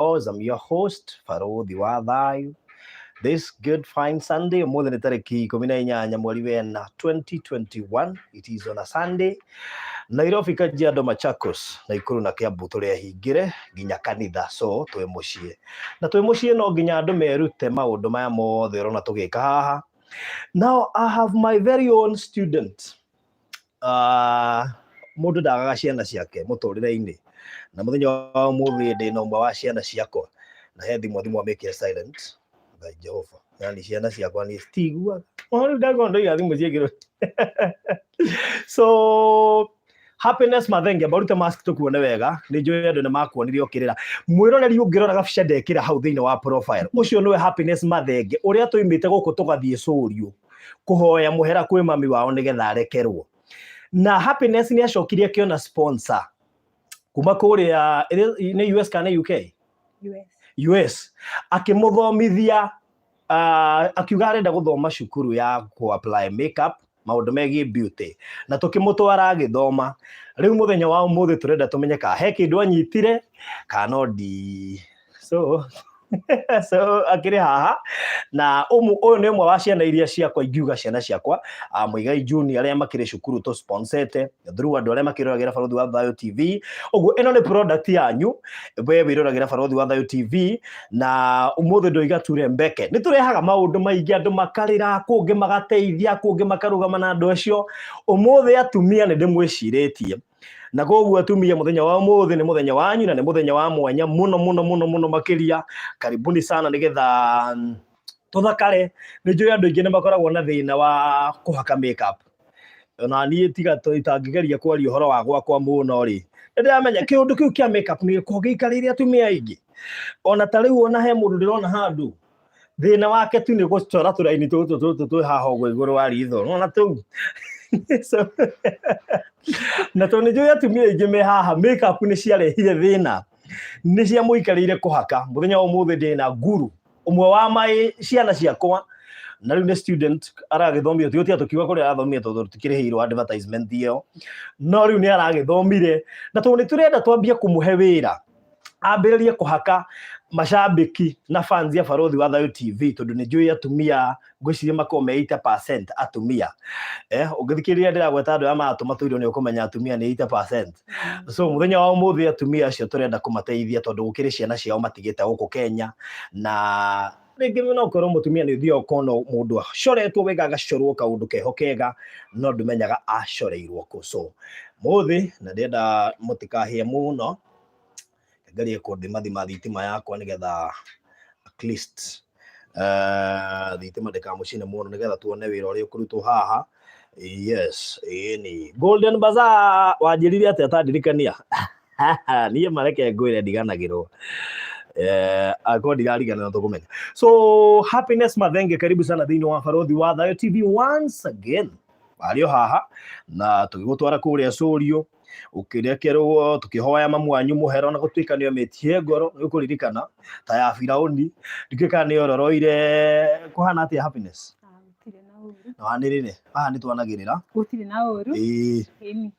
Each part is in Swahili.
Course, I'm your host, Barothi wa Thayu. This good fine Sunday, ũmũthĩ nĩ tarĩki 18 mweri wena 2021. It is on a Sunday. Nairobi, Kajiado, Machakos, Nakuru na Kiambu tũrĩ ahingĩre nginya kanitha, so twĩ mũciĩ. Na twĩ mũciĩ no nginya andũ merute maũndũ maya mothe ũrona tũgĩka haha. Now I have my very own student. Mũndũ ndagaga ciana ciake mũtũrĩre-inĩ, na mũthenya wa ũmũthĩ ndĩ na ũmwe wa ciana ciakwa, na he thimũ thimũ amĩkĩre silent. Ngai Jehova, yani ciana ciakwa niĩ citiguaga. O rĩu ndakorwo ndoiga thimũ ciĩkĩrwo. So Happiness Mathenge, barute mask tukuone wega. Nĩ njũĩ andũ nĩ makuonire ũkĩrĩra. Mwĩroreri, ũngĩrora gabica ndekĩra hau thĩinĩ wa profile, ũcio nĩwe Happiness Mathenge ũrĩa tũimĩte gũkũ tũgathiĩ Cũriũ kũhoya mũhera kwĩ mami wao nĩgetha arekerwo. Na Happiness nĩ acokire akĩona sponsor kuma kũrĩa nĩ US kana nĩ UK? US. US, akĩmũthomithia, akiuga arenda gũthoma cukuru ya ku apply makeup, maũndũ megiĩ beauty, na tũkĩmũtwara agĩthoma. Rĩu mũthenya wa ũmũthĩ tũrenda tũmenye kana he kĩndũ anyitire kana no ndi. So akĩrĩ haha na ũyũ nĩ ũmwe wa ciana iria ciakwa, ingiuga ciana ciakwa, Muigai Junior, arĩa makĩrĩ cukuru tũ sponsete through andũ arĩa makĩroragĩra Barothi wa Thayu TV. Ũguo ĩno nĩ product yanyu we wĩroragĩra Barothi wa Thayu TV. Na ũmũthĩ ndoiga ture mbeke, nĩ tũrehaga maũndũ maingĩ, andũ makarĩra, kũngĩ magateithia, kũngĩ makarũgama na andũ acio. Ũmũthĩ atumia nĩ ndĩmwĩcirĩtie, na koguo atumia, mũthenya wa ũmũthĩ nĩ mũthenya wanyu na nĩ mũthenya wa mwanya mũno mũno mũno mũno makĩria. Karibuni sana nĩgetha tũthakare. Nĩ njũĩ andũ aingĩ nĩ makoragwo na thĩna wa kũhaka makeup. Ona niĩ tiga itangĩgeria kwaria ũhoro wa gwakwa mũno rĩ, nĩ ndĩramenya kĩũndũ kĩu kĩa makeup nĩ gĩkoragwo gĩikarĩire atumia aingĩ. Ona ta rĩu, ona he mũndũ ndĩrona handũ thĩna wake tu nĩ gũcora tũraini tũtũ tũtũ twĩ haha ũguo igũrũ wa ritho, nona tũu. So, na tondũ nĩ njũĩ atumia aingĩ me haha, makeup nĩ ciarehire thĩna, nĩ ciamũikarĩire kũhaka. Mũthenya wa ũmũthĩ ndĩna guru ũmwe wa my ciana ciakwa, na rĩu nĩ student aragĩthomio. Tũgĩtiga tũkiuga kũrĩa arathomire tondũ tũtikĩrĩhĩirwo advertisement ĩyo, no rĩu nĩ aragĩthomire, na tondũ nĩ tũrenda twambie kũmũhe wĩra ambĩrĩrie kũhaka macambĩki na fans ya Barothi wa Thayu TV, tondũ nĩ njũĩ atumia ngwĩciria makorwo me 80% atumia. Ũngĩthikĩrĩria ndĩragweta andũ aya maratũma tũirio, nĩ ũkũmenya atumia nĩ 80%. So mũthenya wa ũmũthĩ atumia acio tũrenda kũmateithia, tondũ gũkĩrĩ ciana ciao matigĩte gũkũ Kenya, na rĩngĩ no ũkorwo mũtumia nĩ ũthiaga ũkona mũndũ acoretwo wega, agacorwo kaũndũ keho kega, no ndũmenyaga acoreirwo kũ. So mũthĩ na ndĩrenda mũtikahĩe mũno, ngerie kũthimathima thitima yakwa nĩgetha at least thitima ndĩkamũcine mũno, nĩgetha tuone wĩra ũrĩa ũkũrutwo haha. Yes, ĩni Golden Bazaar wanjĩrire atĩa? Tandirikania niĩ, mareke ngwĩre ndiganagĩrwo. Akorwo ndirariganĩrwo tũkũmenya. So Happiness Mathenge, karibu sana thĩinĩ wa Barothi wa Thayu TV once again. Warĩ o haha na tũgĩgũtwara kũrĩa Cũriũ, ũkĩrekerwo, tũkĩhoya mamu wanyu mũhero, na gũtuĩka nĩ omĩtie ngoro. Nĩ ũkũririkana ta ya Firaũni, ndikĩũĩ kana nĩ ororoire. Kũhana atĩa, Happiness? Ah, gũtirĩ na ũru. Na wanĩrĩre haha nĩ twanagĩrĩra. Gũtirĩ na ũru. Ĩĩ. Ĩni.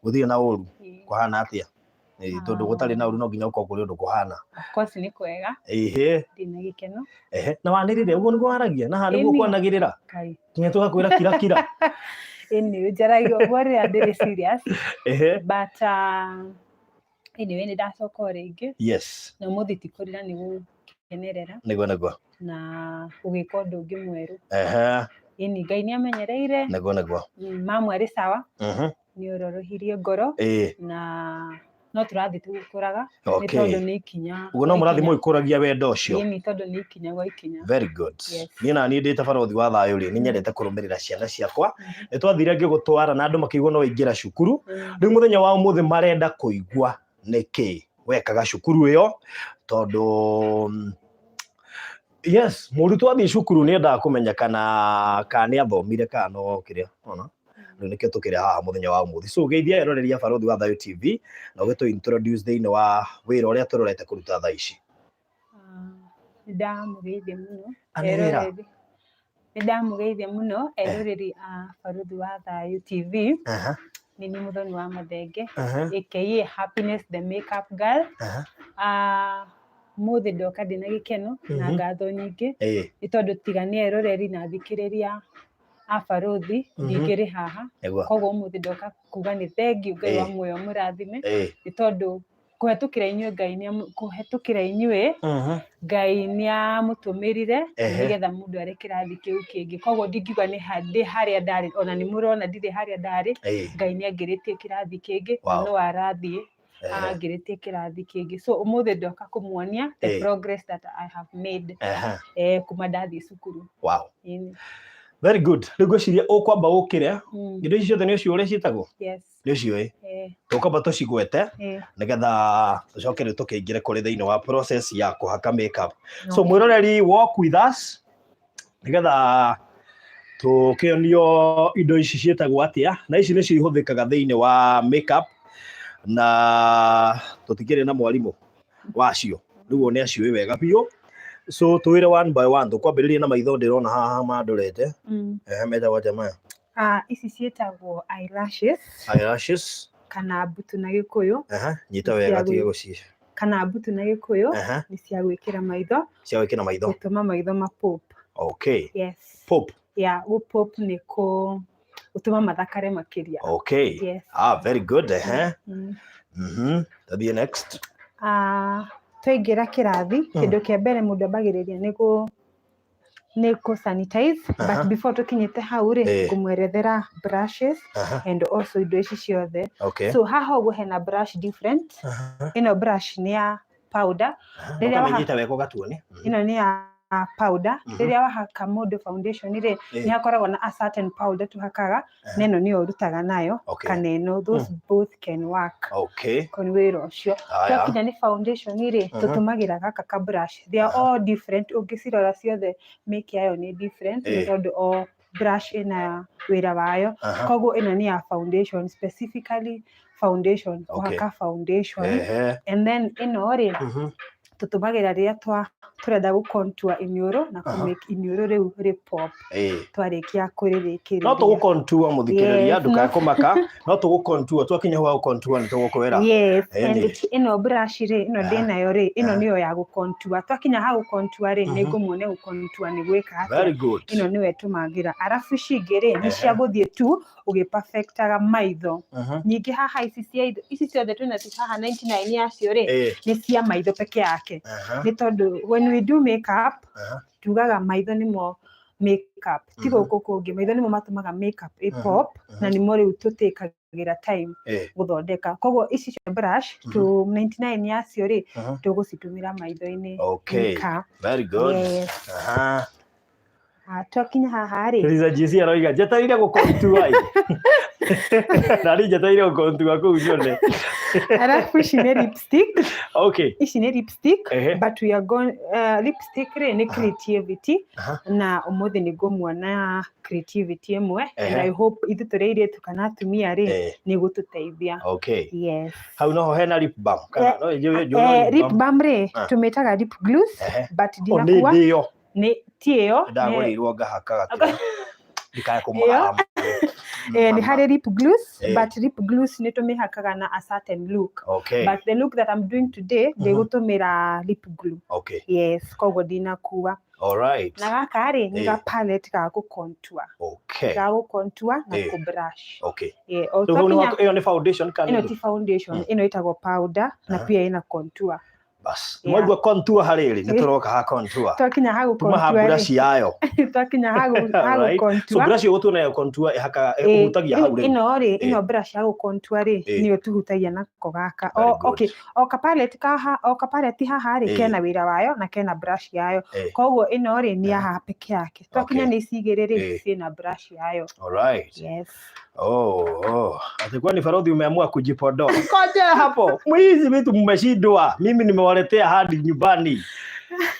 Gũtirĩ na ũru. Ĩĩ. Kũhana atĩa? Ĩĩ, tondũ gũtarĩ na ũru no nginya ũkorwo kũrĩ ũndũ kũhana. Of course nĩ kwega. Ndĩna gĩkeno. Ehe, na wanĩrĩre ũguo nĩguo waragia na haha nĩguo Ĩni. kwanagĩrĩra Kai. nginya tũgakwĩra kira kira. Ĩni, njaragia ũguo rĩrĩa ndĩrĩ serious. But anyway, nĩ ndacoka o rĩngĩ. Na ũmũthĩ ti kũrĩra, nĩ gũkenerera Nĩguo. na gũgĩka ũndũ ũngĩ mwerũ. Ĩni, Ngai nĩ amenyereire. Nĩguo. Mamu arĩ sawa. Nĩ ororohirie ngoro. Na no tũrathiĩ tũgĩkũraga nĩ tondũ nĩ ikinya. Ũguo no mũrathiĩ ikinya. Mũgĩkũragia wendo ũcio. Ĩni, tondũ nĩ ikinya gwa ikinya. Very good. Yes. Niĩ na niĩ ndĩ ta Barothi wa Thayũ rĩ, nĩ nyendete kũrũmĩrĩra ciana ciakwa. Nĩ twathire ngĩgũtwara na andũ makĩigua no waingĩra cukuru. Rĩu mũthenya wa ũmũthĩ marenda kũigua nĩkĩ wekaga cukuru ĩyo, tondũ yes, mũrutwo athiĩ cukuru nĩ endaga kũmenya kana nĩ athomire kana no kĩrĩa ona. Rĩu nĩkĩo tũkĩrĩ haha mũthenya wa ũmũthĩ. So geithia eroreri a Barothi wa Thayu TV na ũgĩtũ introduce thĩinĩ wa wĩra ũrĩa tũrorete kũruta thaa ici. Ah, nĩ ndamũgeithia mũno Anĩrĩra. eroreri, nĩ ndamũgeithia mũno eroreri a Barothi wa Thayu TV. Nĩ niĩ Mũthoni wa Mathenge, aka Happiness the Makeup Girl. Ah, Ũmũthĩ ndoka ndĩna gĩkeno na ngatho nyingĩ, nĩ tondũ tiga nĩ eroreri na athikĩrĩria a Barũthi ndingĩrĩ haha. Koguo ũmũthĩ ndoka kuga nĩ thengiũ, Ngai wa muoyo mũrathime, nĩ tondũ kũhetũkĩra inyuĩ Ngai nĩ kũhetũkĩra inyuĩ Ngai nĩ amũtũmĩrire nĩgetha mũndũ arĩ kĩrathi kĩu kĩngĩ. Koguo ndingiuga nĩ ndĩ harĩa ndarĩ, ona nĩ mũrona ndirĩ harĩa ndarĩ. Ngai nĩ angĩrĩtie kĩrathi kĩngĩ na no arathiĩ angĩrĩtie kĩrathi kĩngĩ. So ũmũthĩ ndoka kũmuonia the progress that I have made kuma ndathiĩ cukuru. Wow. Very good. Rĩu ngwĩciria ũkwamba ũkĩre indo ici ciothe nĩ ũciũĩ ũrĩa ciĩtagwo? Yes. Nĩ ũciũĩ? Tũkwamba tũcigwete nĩgetha tũcoke rĩu tũkĩingĩre kũrĩ thĩinĩ wa process ya kũhaka makeup. So mwĩroreri, walk with us nĩgetha tũkĩonio indo ici ciĩtagwo atĩa, na ici nĩcio ihũthĩkaga thĩinĩ wa makeup, na tũtikĩrĩ na mwarimũ wacio, rĩu nĩ aciũĩ wega biũ. So twĩre one by one, tũkwambĩrĩria na maitho. Ndĩrona haha mandorete. Ehe, metagwo atĩa maya? Ici ciĩtagwo eyelashes. Eyelashes. Kana mbutu na Gĩkũyũ. Ehe, nyita wega tige gũci. Kana mbutu na Gĩkũyũ nĩ cia gwĩkĩra maitho. Cia gwĩkĩra maitho. Gũtũma maitho ma pop. Okay. Yes. Pop. Yeah, gũ pop nĩ kũ gũtũma mathakare makĩria. Okay. Yes. Ah, very good. Ehe. Tathiĩ next. Twaingĩra kĩrathi, kĩndũ kĩa mbere mũndũ ambagĩrĩria nĩ kũ sanitize, but before tũkinyĩte hau rĩ, ngũmwerethera brushes and also indo ici ciothe. So haha ũguo hena brush different. Ĩno brush nĩ ya powder. Rĩrĩa waha wega ũgatuonia. Ĩno nĩ ya powder. Rĩrĩa wahaka mũndũ foundation rĩ, nĩ hakoragwo na a certain powder tũhakaga, na ĩno nĩyo ũrutaga nayo kana ĩno, those both can work. Ko nĩ wĩra ũcio. Twakinya nĩ foundation rĩ, tũtũmagĩra gaka ka brush. They are all different, ũngĩcirora ciothe make yayo nĩ different, nĩ tondũ o brush ĩna wĩra wayo. Koguo ĩno nĩ ya foundation, specifically foundation, kũhaka foundation. And then ĩno rĩ, tũtũmagĩra rĩrĩa twa tũrenda gũ contour iniũrũ na kũ make iniũrũ rĩu rĩ pop twarĩkia kũrĩrĩkĩrĩria. No tũgũ contour, mũthikĩrĩria, ndũkae kũmaka, no tũgũ contour. Twakinya hau contour nĩ tũgũkwĩra. Yes, and ĩno brush rĩ, ĩno ndĩnayo rĩ, ĩno nĩyo ya gũ contour. Twakinya ha gũ contour rĩ, nĩ ngũmuonia gũ contour nĩ gwĩka atĩa. Very good. Ĩno nĩyo ĩtũmagĩra. Arabu ici ingĩ rĩ, nĩ cia gũthiĩ tu ũgĩ perfectaga maitho. Ningĩ haha ici cia ici ciothe twĩna haha 99 yacio rĩ, nĩ cia maitho peke yake. Nĩ tondũ when we do makeup, tugaga maitho nĩmo makeup, ti gũkũ kũngĩ. Maitho nĩmo matũmaga makeup ĩ pop, na nĩmo rĩu tũtĩkagĩra time gũthondeka. Koguo ici cia brush tu 99 yacio rĩ, tũgũcitũmĩra maitho-inĩ. Very good. Yes. Twakinya haha rĩ, Lisa GC aroiga njetereire gũkontua ĩ, na niĩ njetereire gũkontua kũu nyone. Arabu ici nĩ lipstick. Ici nĩ lipstick, but we are going, lipstick rĩ, nĩ creativity, na ũmũthĩ nĩ ngũmuona creativity ĩmwe, and I hope ithuĩ tũrĩ airĩtu kana atumia rĩ, nĩ gũtũteithia. Yes. Hau noho hena lip balm kana no lip balm rĩ, tũmĩtaga lip gloss, but ndinakuwa nĩ nĩ ti ĩyo. Ndagũrĩirwo ngahaka gatira ndikae kũmũhara. Nĩ harĩ lip gloss, but lip gloss nĩ tũmĩhakaga na a certain look. But the look that I'm doing today, ndĩgũtũmĩra lip glue. Yes, koguo ndinakuwa. All right. Na gaka rĩ, nĩ ga palette ga gũ contour. Ga gũ contour na kũ brush. O twakinya Ĩyo nĩ foundation kana? Ĩno ti foundation, ĩno ĩtagwo powder na pia ĩna contour. Bas. Mwaigua contour harĩrĩ, nĩ tũroka ha contour. Twakinya ha gũ Tuma ha brush yayo. Twakinya ha gũ contour. So brush ĩyo nayo contour ĩhakaga, ĩhutagia hau rĩu. Ĩno rĩ, ĩno brush ya gũ contour rĩ, nĩyo tũhutagia nako gaka. Okay, o ka palette kaha, o ka palette haha rĩ, kena wĩra wayo na kena brush yayo. Koguo ĩno rĩ, nĩ ya haha peke yake. Twakinya nĩ ici igĩrĩ rĩ, ciĩna brush yayo. All right. Yes. Oh. Ati kwani Farodhi umeamua kujipodoa? Ngoja hapo. Mwizi vitu mmeshindwa. Mimi nimewaletea hadi nyumbani.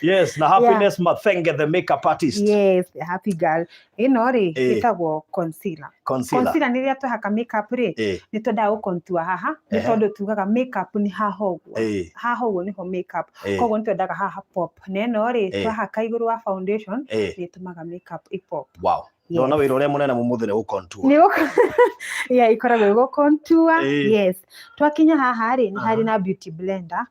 Yes, na Happiness Mathenge, the makeup artist. Yes, the happy girl. Ĩno rĩ, ĩtagwo concealer. Concealer. Concealer nĩ rĩrĩa twahaka makeup rĩ, nĩ twendaga gũ contour haha, nĩ tondũ tugaga makeup nĩ haha ũguo. Haha ũguo nĩho makeup. Koguo nĩ twendaga haha pop. Na ĩno rĩ, twahaka igũrũ wa foundation, nĩ ĩtũmaga makeup ĩ pop. Wow. Ndona wĩra ũrĩa mũnene mũmũthĩ nĩ gũ-contour. Yeah, ikoragwo ĩgũ contour. Yes, twakinya haha rĩ, nĩ harĩ na beauty blender,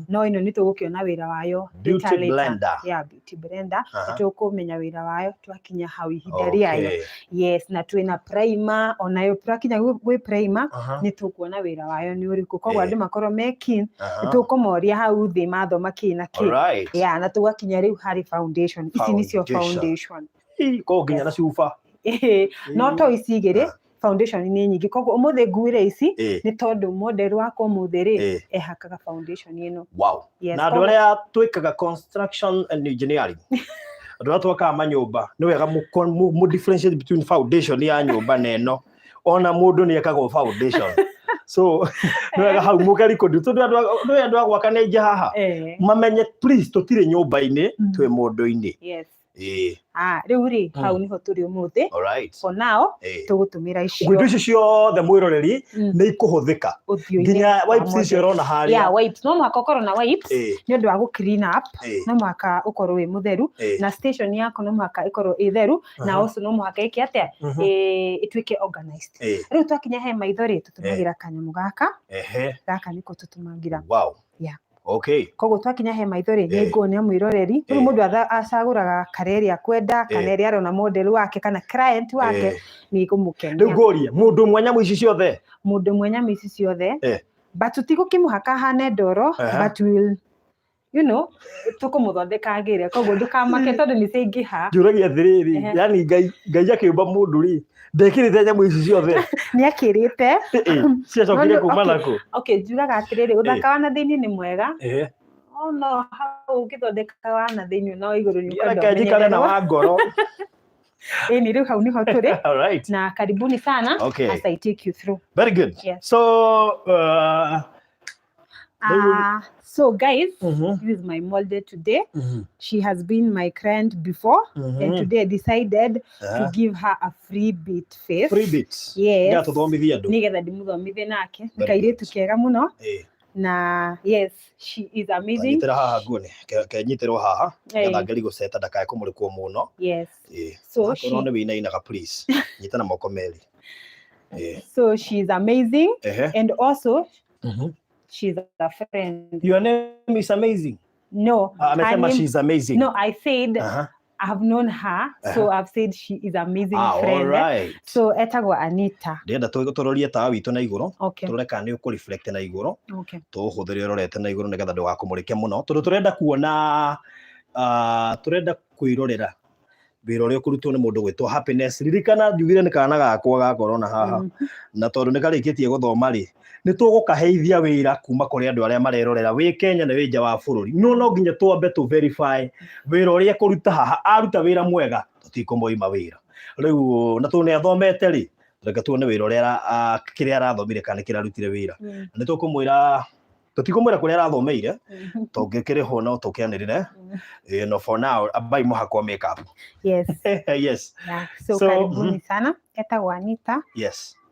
no ĩno nĩ tũgũkĩona wĩra wayo Beauty later, later. blender. Yeah, beauty blender, nĩ tũkũmenya wĩra wayo twakinya hau ihinda rĩayo. Yes, na twĩna primer onayo, twakinya gwĩ primer nĩ tũkuona wĩra wayo nĩ ũrĩkũ, koguo andũ makorwo me keen, nĩ tũkũmoria hau thĩ mathoma kĩ na kĩ. Yeah, na tũgakinya rĩu harĩ foundation, ici nĩcio Foundation. Foundation. Koguo nginya na cuba. Ĩhĩ, no to ici igĩrĩ, foundation nĩ nyingĩ, koguo ũmũthĩ nguire ici nĩ tondũ model wakwa ũmũthĩ rĩ, ehakaga foundation ĩno. Yes, Na andũ arĩa twĩkaga construction and engineering, andũ arĩa twakaga manyũmba, nĩ wega mũ differentiate between foundation ya nyũmba na ĩno. Ona mũndũ nĩ ekagwo foundation, so nĩ wega hau mũgeri kũndu, tondũ nĩ andũ a gwaka nĩ aingĩ haha, mamenye please tũtirĩ nyũmba-inĩ, twĩ mũndũ-inĩ. Ah, rĩu rĩ, hau nĩho tũrĩ ũmũthĩ. For now tũgũtũmĩra icio. Indo icio ciothe, mwĩroreri, nĩ ikũhũthĩka ũthiũ-inĩ nginya wa wipes icio model. ũrona harĩa. Yeah, wipes, no mũhaka ũkorwo na wipes nĩ ũndũ wa gũ clean up. No mũhaka ũkorwo wĩ mũtheru, na station yaku no mũhaka ĩkorwo ĩ theru, na also no mũhaka ĩke atĩa? Ĩtuĩke organized. Rĩu twakinya he maitho rĩ, tũtũmagĩra kanyamũ gaka. Gaka nĩko tũtũmagĩra. Yeah. Koguo twakinya he maitho rĩ, nĩ nguonia mwĩroreri rĩu. Mũndũ acagũraga kara ĩrĩa akwenda, kana ĩrĩa arona model wake kana client wake nĩ Rĩu ĩkũmũkenia. Ngũrie, mũndũ ũmwe nyamũ ici ciothe? Mũndũ ũmwe nyamũ ici ciothe, but tũtigũkĩmũhaka ahane ndoro, but we'll tũkũmũthondeka agĩre, koguo ndũkamake tondũ nĩ ciaingĩha. Njũragia atĩrĩrĩ, yani Ngai akĩũmba mũndũ rĩ, ndekĩrĩte nyamũ ici ciothe? Nĩ akĩrĩte. Ciacokire No, kuma okay. nakũ? Okay, njugaga atĩrĩrĩ, ũthaka wa na thĩinĩ nĩ mwega, no hau ũngĩthondeka wa na thĩinĩ no igũrũ nĩ ũkwenda Reke njikare na ũmenyererwo. Wa ngoro. Ĩni, rĩu hau nĩho tũrĩ. All right. Na karibuni sana as I take you through. Very good. Yes. So So guys, this is my model today. She has been my client before, and today I decided to give her a free beat face. Free bits. Yes. Nĩgetha tũthomithie andũ. Nĩgetha ndĩmũthomithie nake. Nĩ Very kairĩtu good. kega mũno, na yes, she is amazing. Nyitĩra haha nguone. Ke nyitĩrwo haha nĩgetha ngeri gũceta ndakae kũmũrĩkwo mũno. So Akorwo she nĩ wĩinainaga, please nyita na moko merĩ. So she's amazing, and also she's a friend. Your name is amazing. No, Ah, her amesema name- she's amazing. No, I said I've known her, so I've said she is amazing friend. All right. So etagwo Anita. Ndĩrenda tũrorie tawa witũ na igũrũ, tũrore kana nĩ ũkũ-reflect na igũrũ. Tũũhũthĩre ũrorete na igũrũ nĩgetha ndũgakũmũrĩke mũno, tondũ tũrenda kuona, tũrenda kwĩrorera wĩra ũrĩa ũkũrutwo nĩ mũndũ gwĩtwo Happiness. Ririkana njugire nĩ kana gakwa gakorwo na haha, na tondũ nĩ karĩkĩtie gũthoma rĩ, nĩ tũgũkaheithia wĩra kuma kũrĩ andũ arĩa marerorera wĩ Kenya na wĩ nja wa bũrũri, no no nginya twambe tũ verify wĩra ũrĩa ekũruta haha. Aruta wĩra mwega, tũtikũmũima wĩra rĩu, na tondũ nĩ athomete rĩ, reke tuone wĩra ũrĩa kĩrĩa arathomire kana kĩrĩa arutire wĩra. Nĩ tũkũmwĩra, tũtikũmwĩra kũrĩa arathomeire, tũngĩkĩrĩhwo no tũkĩanĩrĩre. No for now ambai mũhakwo makeup. Yes. Yeah. So, So, karibuni sana. Etagwo Anita.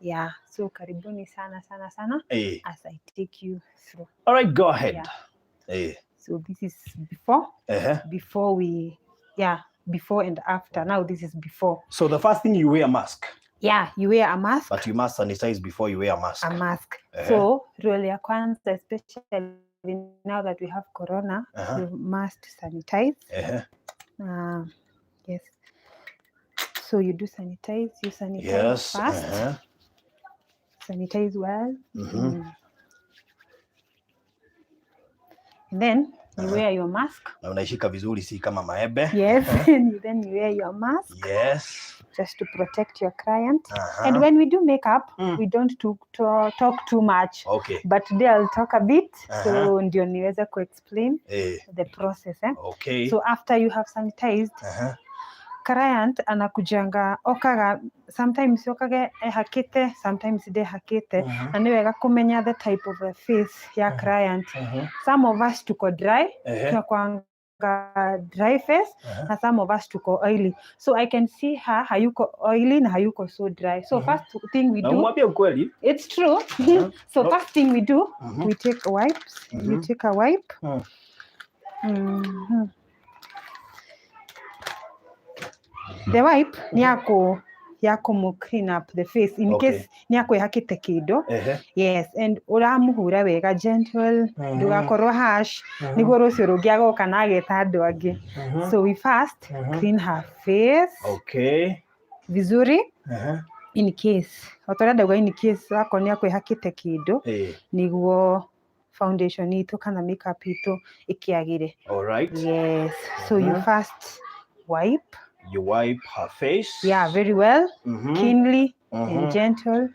Yeah. So karibuni sana sana sana as I take you through. All right, go ahead. Yeah. So this is before, before we, yeah, before and after. Now this is before. So the first thing, you wear a mask. Yeah, you wear a mask. But you must sanitize before you wear a mask. A mask. So rule ya kwanza, especially now that we have corona, you must sanitize. Yes. So you do sanitize, you sanitize first, sanitize well. And then you wear your mask. Na unaishika vizuri, si kama maembe. Yes, and then you wear your mask just to protect your client. And when we do makeup, we don't talk too much. But today I'll talk a bit, so ndio niweze ku-explain the process. Eh? Okay. So after you have sanitized, client anakujanga okaga, sometimes okage ehakite, sometimes ndehakite, na nĩ wega kũmenya the type of a face ya client. Some of us tuko dry, tunakuanga dry face, na some of us tuko oily, so I can see her hayuko oily na hayuko so dry, so first thing we Na do, umwambie ukweli. It's true. So No. first thing we do, we take wipes. You take a wipe. The wipe ni ya kũmũ clean up the face in case nĩ akwĩhakĩte kĩndũ. Yes, and ũramũhũra wega, gentle, ndũgakorwo harsh, nĩguo rũciũ rũngĩ agoka na ageta andũ angĩ. So we first clean her face vizuri, in case, o ta ũrĩa ndauga, in case akorwo nĩ akwĩhakĩte kĩndũ, nĩguo foundation itũ kana makeup itũ ĩkĩagĩre. All right. Yes, so you first wipe. You wipe her face. Yeah, very well, cleanly and gentle,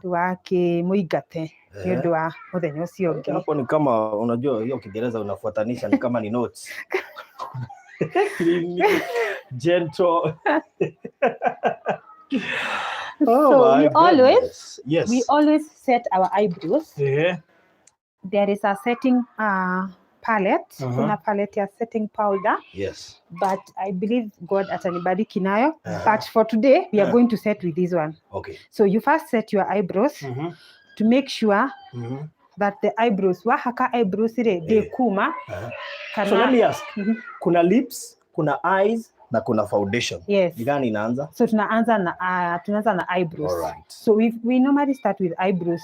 ndũgakĩmũingate nĩ ũndũ wa mũthenya ũcio ũngĩ. Hapo ni kama unajua hiyo Kiingereza unafuatanisha ni kama ni notes. Clean, gentle. Oh So my we always goodness. Yes. We always set our eyebrows. There is a setting palette. Kuna palette ya setting powder, but I believe God atanibariki nayo. But for today we are going to set with this one. So you first set your eyebrows to make sure that the eyebrows, wahaka eyebrows rĩ, ndĩkuma. Kana So let me ask. Kuna lips, kuna eyes na kuna foundation. Yes. Ni gani inaanza? So tunaanza na eyebrows. All right. So we normally start with eyebrows.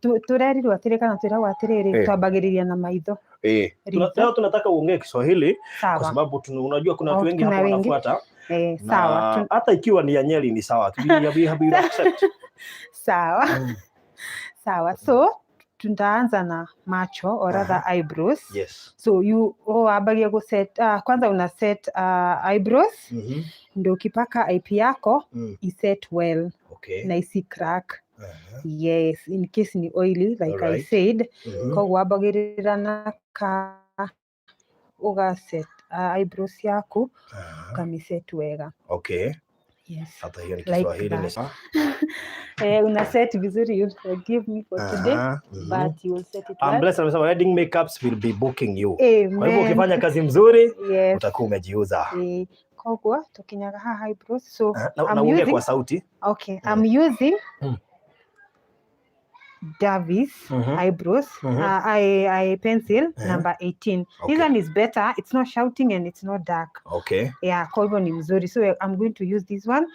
Tũrerirwo atĩrĩ kana twĩragwo atĩrĩrĩ, twambagĩrĩria na maitho. Ritho. Leo tunataka uongee Kiswahili kwa sababu unajua kuna watu Oh, wengi kuna hapa wengi. wanafuata. Na Sawa. hata ikiwa ni ya Nyeri ni sawa. We accept. Sawa. Sawa. So tutaanza na macho, or rather eyebrows. So you, oh, wambagia go set, kwanza una set eyebrows, ndio ukipaka IP yako iset well na isi crack. Yes, in case ni oily like I said. Koguo wambagĩrĩra na ka uga set eyebrows yaku, ukamiset wega. Yes. Hata hiyo ni Like Kiswahili ni that. sawa. Una set vizuri, you forgive me for today, but you will set it I'm well. blessed, amesema wedding makeups will be booking you. Amen. Kwa hivyo ukifanya kazi mzuri utakuwa umejiuza. Koguo tukinyaga haha eyebrows, so Na I'm na uongee using kwa sauti. Okay, I'm using Davis eyebrows, eye pencil number 18. This one is better. It's not shouting and it's not dark. Yeah, kwa hivyo ni mzuri. So I'm going to use this one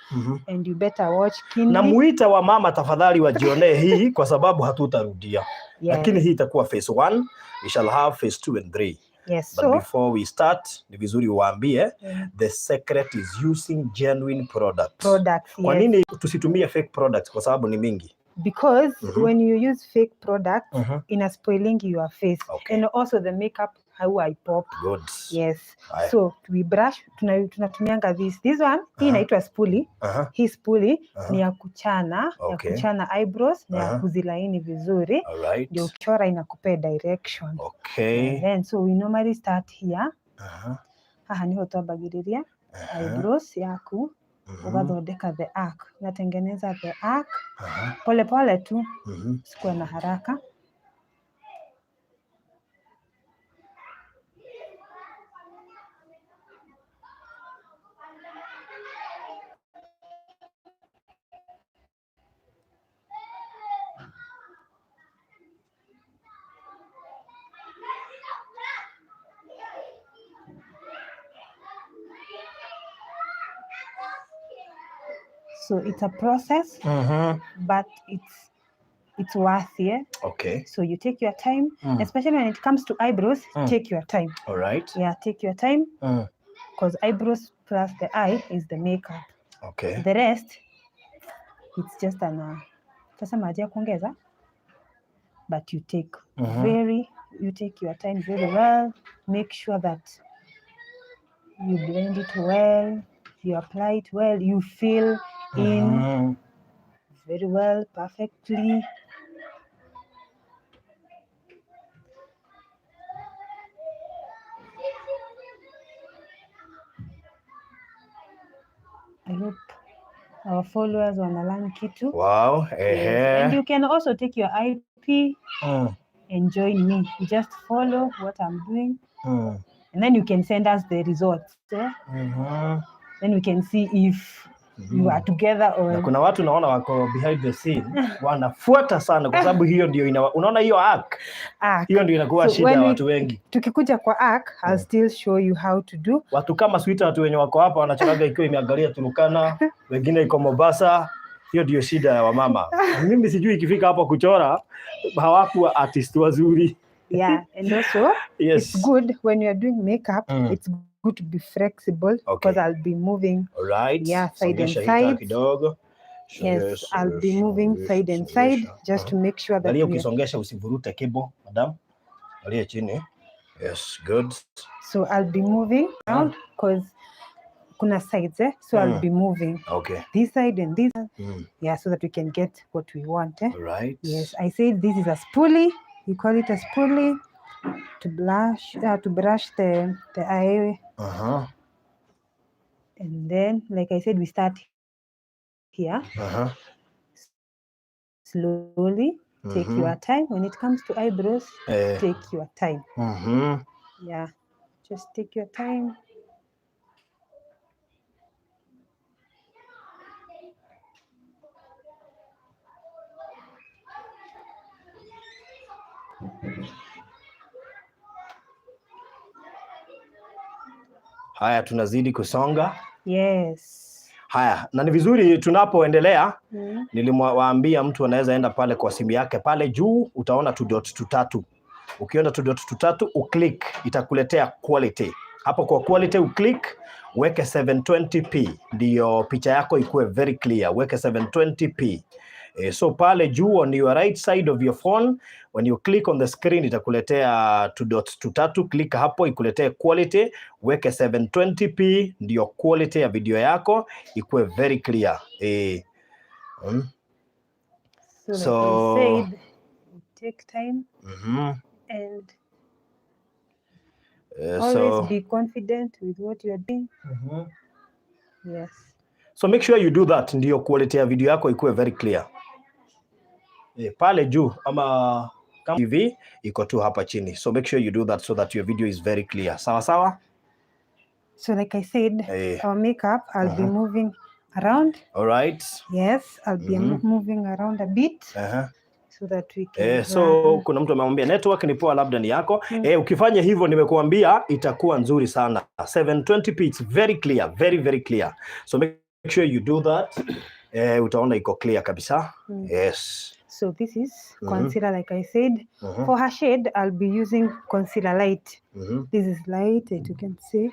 and you better watch keenly. Na muite wa mama tafadhali wajionee hii kwa sababu hatutarudia. Lakini hii itakuwa phase 1, we shall have phase 2 and 3. But So before we start, ni vizuri uwaambie the secret is using genuine products. Products, Kwa yes. nini tusitumie fake products? Kwa sababu ni mingi. Because when you use fake products, ina spoiling your face. And also the makeup haipop. Good. Yes. Haya. So we brush, tunatumianga this. This one, hii inaitwa spoolie. Hii spoolie ni ya kuchana, ya kuchana eyebrows na ya kuzilaini vizuri. All right. Ndio ukichora inakupea direction. And then so we normally start here. Haha niho twambagĩrĩria eyebrows yaku, ugathondeka the arc. Unatengeneza the arc pole pole tu, usikuwe na haraka. So it's a process, but it's worth it. So you take your time, especially when it comes to eyebrows, take your time. All right. Yeah, take your time, because eyebrows plus the eye is the makeup. The rest, it's just an tasema aje ya kuongeza, but you take very, you take your time very well. Make sure that you blend it well, you apply it well, you fill in very well, perfectly. I hope our followers wana learn kitu. Wow. Yes. And you can also take your IP and join me. You just follow what I'm doing. And then you can send us the results. Eh? Then we can see if You are together Na or kuna watu naona wako behind the scene wanafuata sana kwa sababu hiyo ndio ina, unaona hiyo arc, arc. Hiyo ndio inakuwa So shida ya when we watu wengi. Tukikuja kwa arc, I'll still show you how to do. Watu kama sweetheart wenye wako hapa wanachoraga ikiwa imeangalia Turkana, wengine iko Mombasa. Hiyo ndio shida ya wamama. Mimi sijui ikifika hapo kuchora hawakuwa artist wazuri. Yeah, and also it's good when you are doing makeup, it's good to be flexible because I'll be moving, Alright. yeah, side and Songesha hii taa side. Kidogo. Yes, Songesha, I'll be moving songesha, side and side songesha. just to make sure that Angalia we are, ukisongesha usivurute cable, madam. Angalia chini. Yes, good. So I'll be moving around because kuna sides, eh? So I'll be moving this side and this, yeah, so that we can get what we want, eh? Alright. Yes, I said this is a spoolie. We call it a spoolie to brush the eye, and then, like I said, we start here slowly. Take your time. When it comes to eyebrows, take your time. Yeah, just take your time. Haya, tunazidi kusonga. Yes. Haya, na ni vizuri tunapoendelea, nilimwaambia mtu anaweza enda pale kwa simu yake pale juu utaona tudot tutatu. Ukiona tudot tutatu uclick, itakuletea quality. Hapo kwa quality uclick, uweke 720p ndiyo picha yako ikuwe very clear. Uweke 720p. So pale juu on your right side of your phone, when you click on the screen itakuletea tudot tutatu, click hapo ikuletee quality, weke 720p ndiyo quality ya video yako ikuwe very clear. So, like I said, take time and always so, be confident with what you are doing. Yes. So make sure you do that ndiyo quality ya video yako ikuwe very clear. Pale juu ama kama TV iko tu hapa chini. So make sure you do that so that your video is very clear. Sawa sawa? So like I said, our makeup, I'll be moving around. All right. Yes, I'll be moving around a bit so that we can So kuna mtu amemwambia network ni poa, labda ni yako. Ukifanya hivyo nimekuambia itakuwa nzuri sana. 720p, it's very clear, very very clear. So make sure you do that. Utaona iko clear kabisa. Yes. So this is concealer, like I said. For her shade, I'll be using concealer light. This is light, as you can see.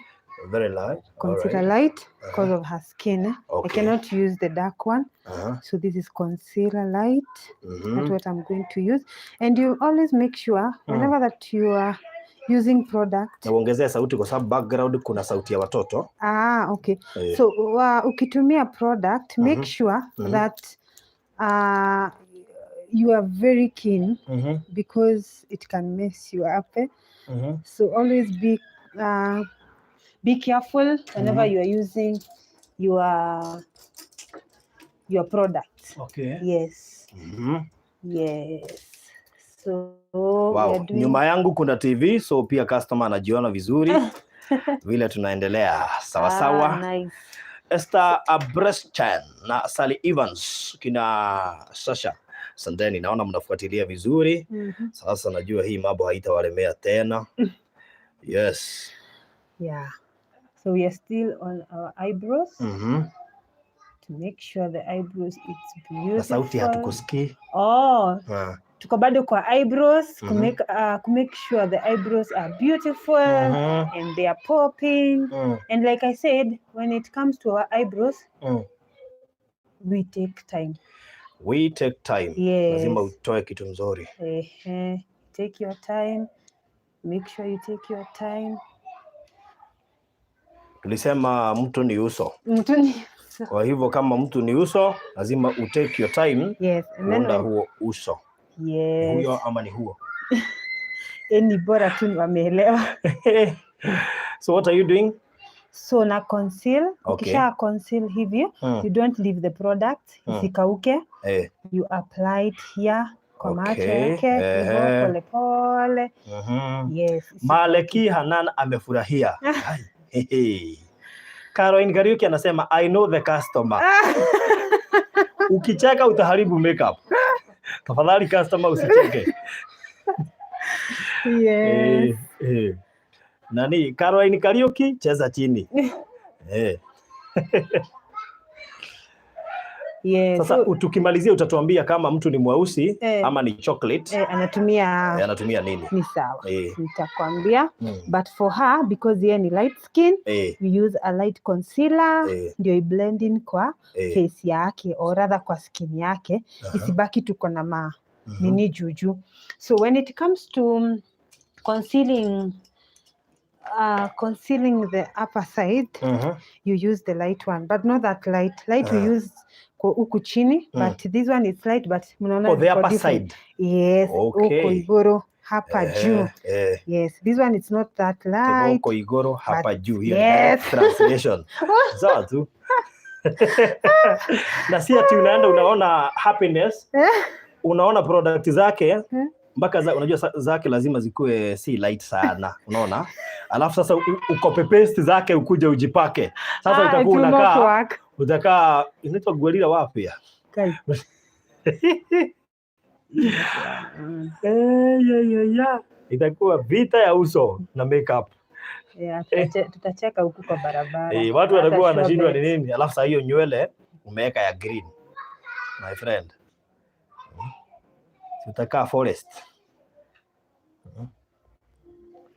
Very light. Concealer light because of her skin. I cannot use the dark one. So this is concealer light. That's what I'm going to use. And you always make sure whenever that you are using product. Na uongezee sauti kwa sababu background kuna sauti ya watoto. Ah, okay. So ukitumia product, make sure that you are very keen because it can mess you up, eh? So always be careful whenever you are using your product. Yes. Yes. So we are doing Nyuma yangu kuna TV, so pia customer anajiona vizuri vile tunaendelea. Sawa sawa. Ah, nice. Esther Abreschan na Sally Evans kina Sasha. Asanteni, naona mnafuatilia vizuri. Sasa najua hii mambo haitawalemea tena. Yes. Yeah. So we are still on our eyebrows to make sure the eyebrows it's beautiful. Na sauti hatukusikii. Oh, Ah. tuko bado kwa eyebrows to make sure the eyebrows are beautiful and they are popping. And like I said, when it comes to our eyebrows, we take time. We take time. Yes. Lazima utoe kitu mzuri. Ehe. Take your time. Make sure you take your time. Tulisema mtu ni uso. Mtu ni Kwa hivyo kama mtu ni uso, lazima utake your time Yes. And then kuunda when, huo uso. Ni yes. huyo ama ni huo? Ni bora tu wameelewa. So what are you doing? So na conceal. Ukisha conceal hivi, you don't leave the product isikauke. You apply it here kwa macho yake hivyo pole pole. Yes. Maleki Hanan amefurahia. Ai, hehe. Caroline Kariuki anasema, "I know the customer." Ukicheka utaharibu makeup. Tafadhali customer, usicheke. Yes. Eh. Nani, Caroline Kariuki, cheza chini. Sasa tukimalizia utatuambia kama mtu ni mweusi ama ni chocolate, anatumia anatumia nini? Ni sawa. Nitakwambia. But for her, because yeye ni light skin, we use a light concealer ndio iblend in kwa face yake, or rather kwa skin yake, isibaki tuko na ma nini juju. So when it comes to concealing the upper side, you use the light one, but not that light light. We use kwa huku chini, but this one is light, but mnaona Oh, the ziko upper different. Side. Yes, huku iguru, hapa juu. Yes, this one is not that light. Kiboko igoro hapa juu. Hiyo ni direct translation. Sawa tu. Na si ati unaenda unaona Happiness, unaona product zake mpaka za, unajua zake lazima zikuwe si light sana, unaona? Alafu sasa ucopy paste zake ukuje ujipake. Sasa Ah, it utakuwa will not unakaa work. Utakaa inaitwa gorilla wapi ya? Kai. Eh, ya. Itakuwa vita ya uso na makeup. Yeah, tutacheka huku kwa barabara. Eh, watu Hata watakuwa wanashindwa ni sure. nini. Alafu saa hiyo nywele umeweka ya green. My friend. Si utakaa forest.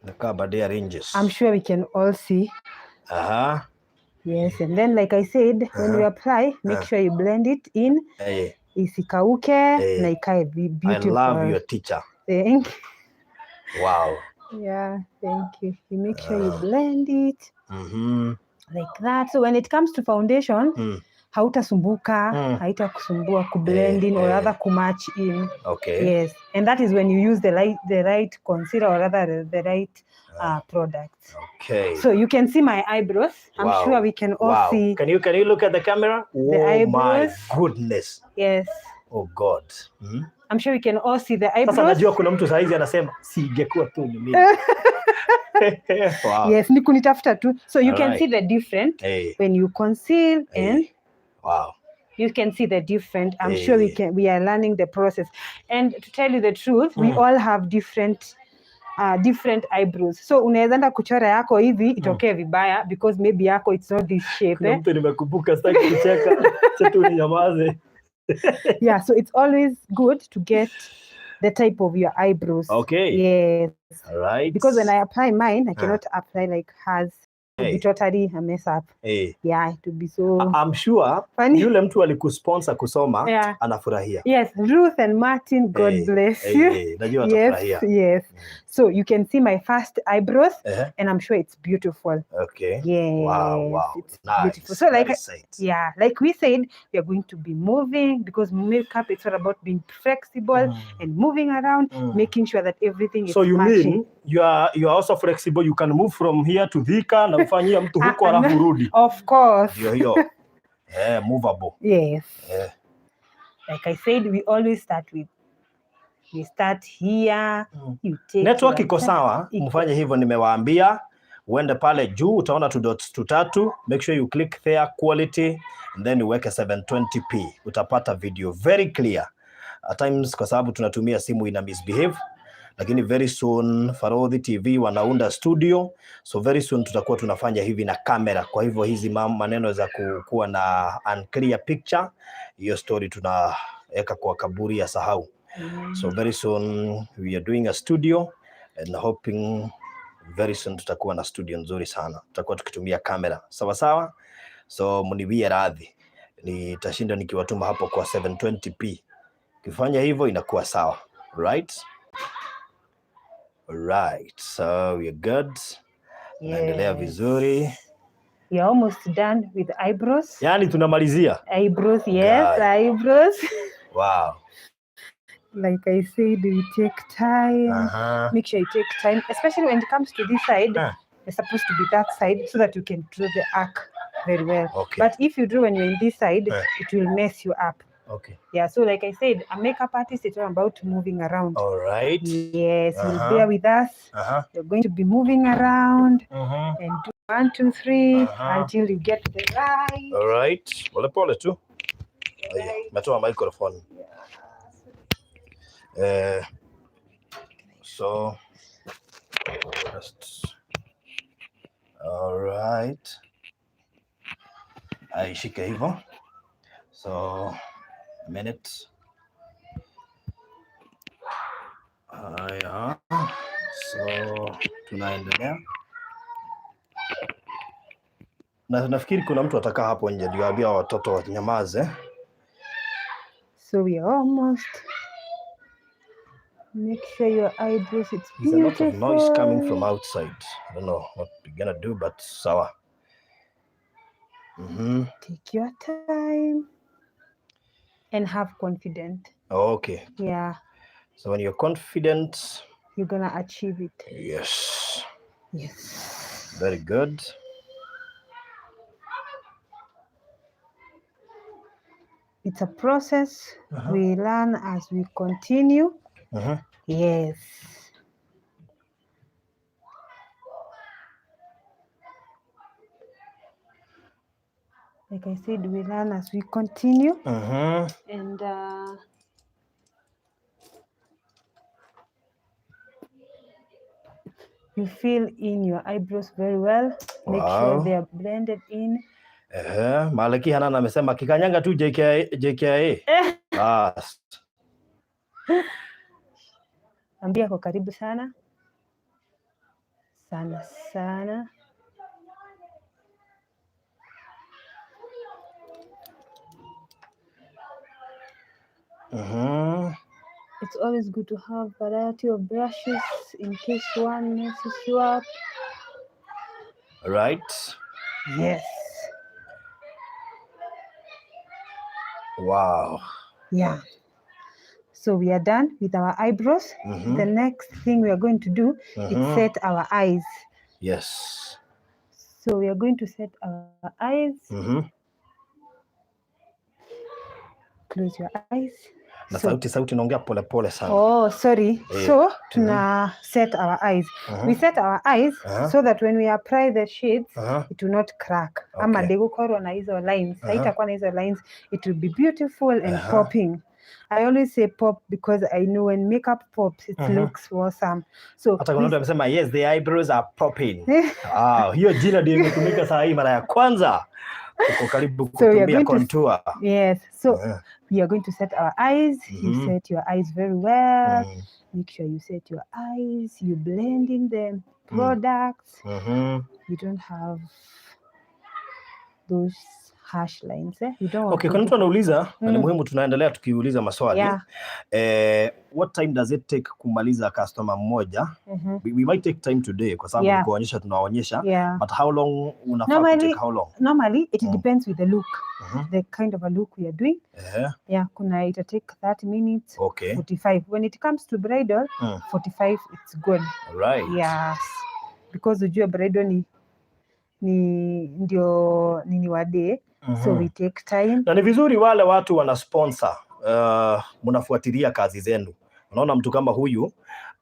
Utakaa Aberdare Ranges. I'm sure we can all see. Yes, and then like I said, when we apply, make sure you blend it in, isikauke na ikae I beautiful. Love your teacher. Thank Yeah, thank you. You make sure you blend it like that. So when it comes to foundation, hautasumbuka, haitakusumbua kublend in or rather kumatch in. Yes, and that is when you use the right concealer, or rather the right product. So you can see my eyebrows. I'm sure we can all see Can you look at the camera? the Oh my eyebrows. Goodness. Yes. Oh God. I'm sure we can all see the Sasa eyebrows. najua kuna mtu saizi anasema singekuwa tu ni mimi. Wow. Yes, ni kunitafuta tu. So you can see the different when you conceal and you can see the different. I'm sure we can we are learning the process. And to tell you the truth, we all have different eyebrows. So unaweza enda kuchora yako hivi itokee vibaya because maybe yako it's not this shape. Kuna Eh? Mtu nimekumbuka, sitaki kucheka. Acha tu ninyamaze. Yeah, so it's always good to get the type of your eyebrows. Yes. All right. Because when I apply mine, I cannot apply like hers. It would be totally a mess up. Yeah, it would be so I'm sure funny. Yule mtu alikusponsor kusoma anafurahia. Yes, Ruth and Martin, God bless you. Najua Yes, atafurahia. Yes. So you can see my first eyebrows, and I'm sure it's beautiful. Yes, it's Nice. Beautiful. So like, Very set. Yeah, like we said, we are going to be moving because makeup, it's all about being flexible and moving around, making sure that everything is So you matching. Mean you are also flexible, you can move from here to Thika na ufanyia mtu huko Ah, alafu urudi. Of course. Ndio hiyo. Movable. Yes. Like I said, we always start with, we start here. You take Network your iko time. sawa, Iko. Mfanye hivyo nimewaambia. Uende pale juu utaona tu dots tutatu, make sure you click there, quality, and then uweke 720p, utapata video very clear. At times kwa sababu tunatumia simu ina misbehave, lakini very soon Farodhi TV wanaunda studio, so very soon tutakuwa tunafanya hivi na kamera. Kwa hivyo hizi maneno za kuwa na unclear picture, hiyo story tunaweka kwa kaburi ya sahau. So very soon we are doing a studio and hoping very soon tutakuwa na studio nzuri sana, tutakuwa tukitumia kamera sawa sawa. So mniwie radhi, nitashinda nikiwatuma hapo kwa 720p. Ukifanya hivyo inakuwa sawa, right? Right, so we are good. Naendelea vizuri. We are almost done with eyebrows. Yani tunamalizia. Eyebrows, yes, God. Eyebrows. Like I said, we take time. Make sure you take time, especially when it comes to this side. It's supposed to be that side so that you can draw the arc very well. But if you draw when you're in this side, it will mess you up. Yeah, so like I said, a makeup artist is all about moving around. All right. Yes, you'll bear with us. You're going to be moving around and 1 2 3 until you get the right. All right. Pole pole tu. Haya, metoa microphone. So just all right. Aishike hivyo. So a minute. Haya. So tunaendelea. Na nafikiri kuna mtu atakaa hapo nje ndio ambia watoto wanyamaze. So we are almost. Make sure your eyebrows, it's There's a lot of noise coming from beautiful. outside. I don't know what we're gonna do, but sawa. Take your time and have confidence. Okay. Yeah. So when you're confident, you're gonna achieve it. Yes. Yes. Very good. It's a process. We learn as we continue. Yes. Like I said, we learn as we continue. And you fill in your eyebrows very well. Make sure they are blended in. Malaki Hanan amesema kikanyanga tu JKIA, JKIA. Bas. Ambia kwa karibu sana. Sana sana. It's always good to have variety of brushes in case one messes you up. Right. Yes. Wow. Yeah. So we are done with our eyebrows. The next thing we are going to do is set our eyes. Yes. So we are going to set our eyes. Close your eyes. Na So sauti inaongea pole pole sana. Oh, sorry. So tuna set our eyes. We set our eyes so that when we apply the shades, it will not crack. Ama ndigukorwo na hizo lines. Haitakuwa na hizo lines. It will be beautiful and popping. I always say pop because I know when makeup pops, it looks awesome. So hata kuna this mtu amesema yes, the eyebrows are popping. Hiyo jina ndio imetumika saa hii mara ya kwanza. Uko karibu So we are kutumia going to contour. Yes. So we are going to set our eyes. You set your eyes very well. Make sure you set your eyes. You blend in the products. You don't have those harsh lines. You don't want Okay, to kuna mtu anauliza na ni muhimu tunaendelea tukiuliza maswali. What time does it take kumaliza customer mmoja? We might take time today kwa sababu kuonyesha tunaonyesha. But how long unafaa kutake how long? Normally it depends with the look. The kind of a look we are doing. Yeah, kuna ita take 30 minutes. 45. When it comes to bridal, 45 it's good. Yes. Because ujue bridal ni ndio nini wa day. So we take time. Na ni vizuri wale watu wana sponsor, mnafuatilia kazi zenu. Unaona mtu kama huyu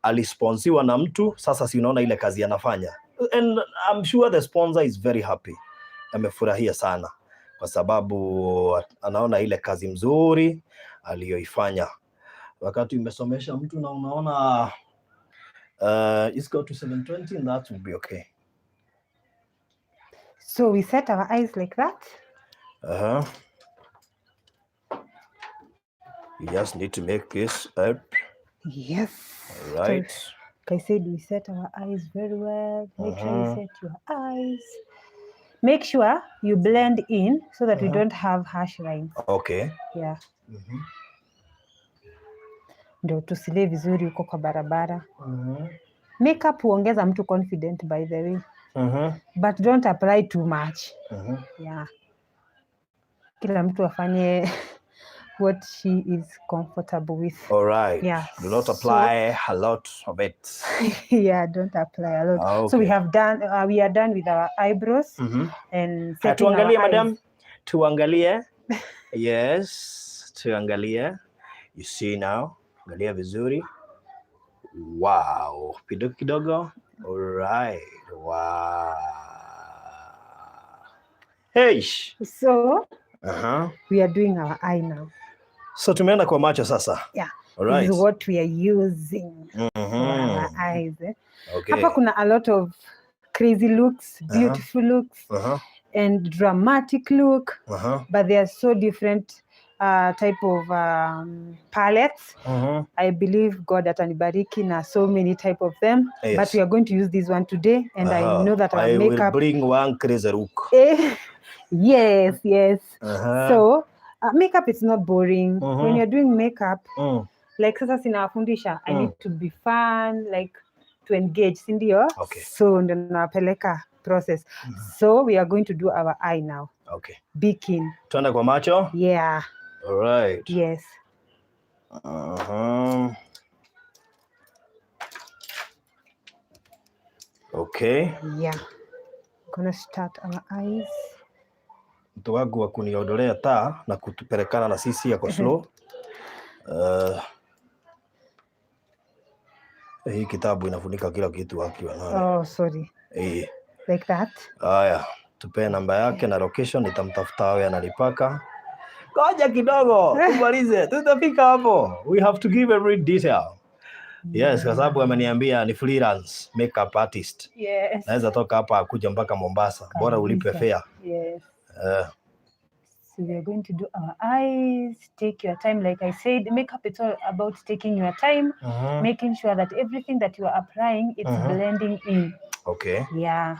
alisponsiwa na mtu, sasa si unaona ile kazi anafanya. And I'm sure the sponsor is very happy. Amefurahia sana kwa sababu anaona ile kazi mzuri aliyoifanya. Wakati umesomesha mtu na unaona, it's go to 720 and that will be okay. So we set our eyes like that. You just need to make this up. Yes. All right. So, like I said, we set our eyes very well. Make sure you set your eyes. Make sure you blend in so that we don't have harsh lines. Yeah. Ndio tusilie vizuri huko kwa barabara. Makeup huongeza mtu confident, by the way. But don't apply too much. Yeah. Kila mtu afanye what she is comfortable with. All right. Yeah. Do not apply a lot of it. Yeah, don't apply a lot. So we are done with our eyebrows and Haya, setting our tuangalie, madam. eyes. Tuangalie. Yes, tuangalie. You see now. Angalia vizuri. Wow. Kidogo kidogo. All right. Wow. Hey. So we are doing our eye now. So tumeenda kwa macho sasa. Yeah. All This right. is what we are using for our eyes, eh. Hapa kuna a lot of crazy looks, beautiful looks and dramatic look, but they are so different type of palettes. I believe God atanibariki na so many type of them. But we are going to use this one today, and I know that our I will makeup bring one crazy look. Yes. So makeup is not boring. When you're doing makeup, like sasa sinawafundisha, I need to be fun, like to engage, si ndio? Okay. So ndio nawapeleka process. So we are going to do our eye now. Be keen. Tuende kwa macho? Yeah. All right. Yes. Okay. Yeah. Gonna start our eyes. Mtu wangu wa kuniondolea taa na kutupelekana na sisi yako slow. Hii kitabu inafunika kila kitu akiwa nani. Oh, sorry. Like that. Haya, tupee namba yake na location, nitamtafuta awe analipaka. Ngoja kidogo tumalize, tutafika hapo. We have to give every detail. Yes, kwa sababu ameniambia ni freelance makeup artist. Yes. Naweza toka hapa akuja mpaka Mombasa, bora ulipe Kabisa. fare. Yes. So we are going to do our eyes. Take your time. Like I said, makeup, it's all about taking your time, making sure that everything that you are applying, it's blending in. Yeah.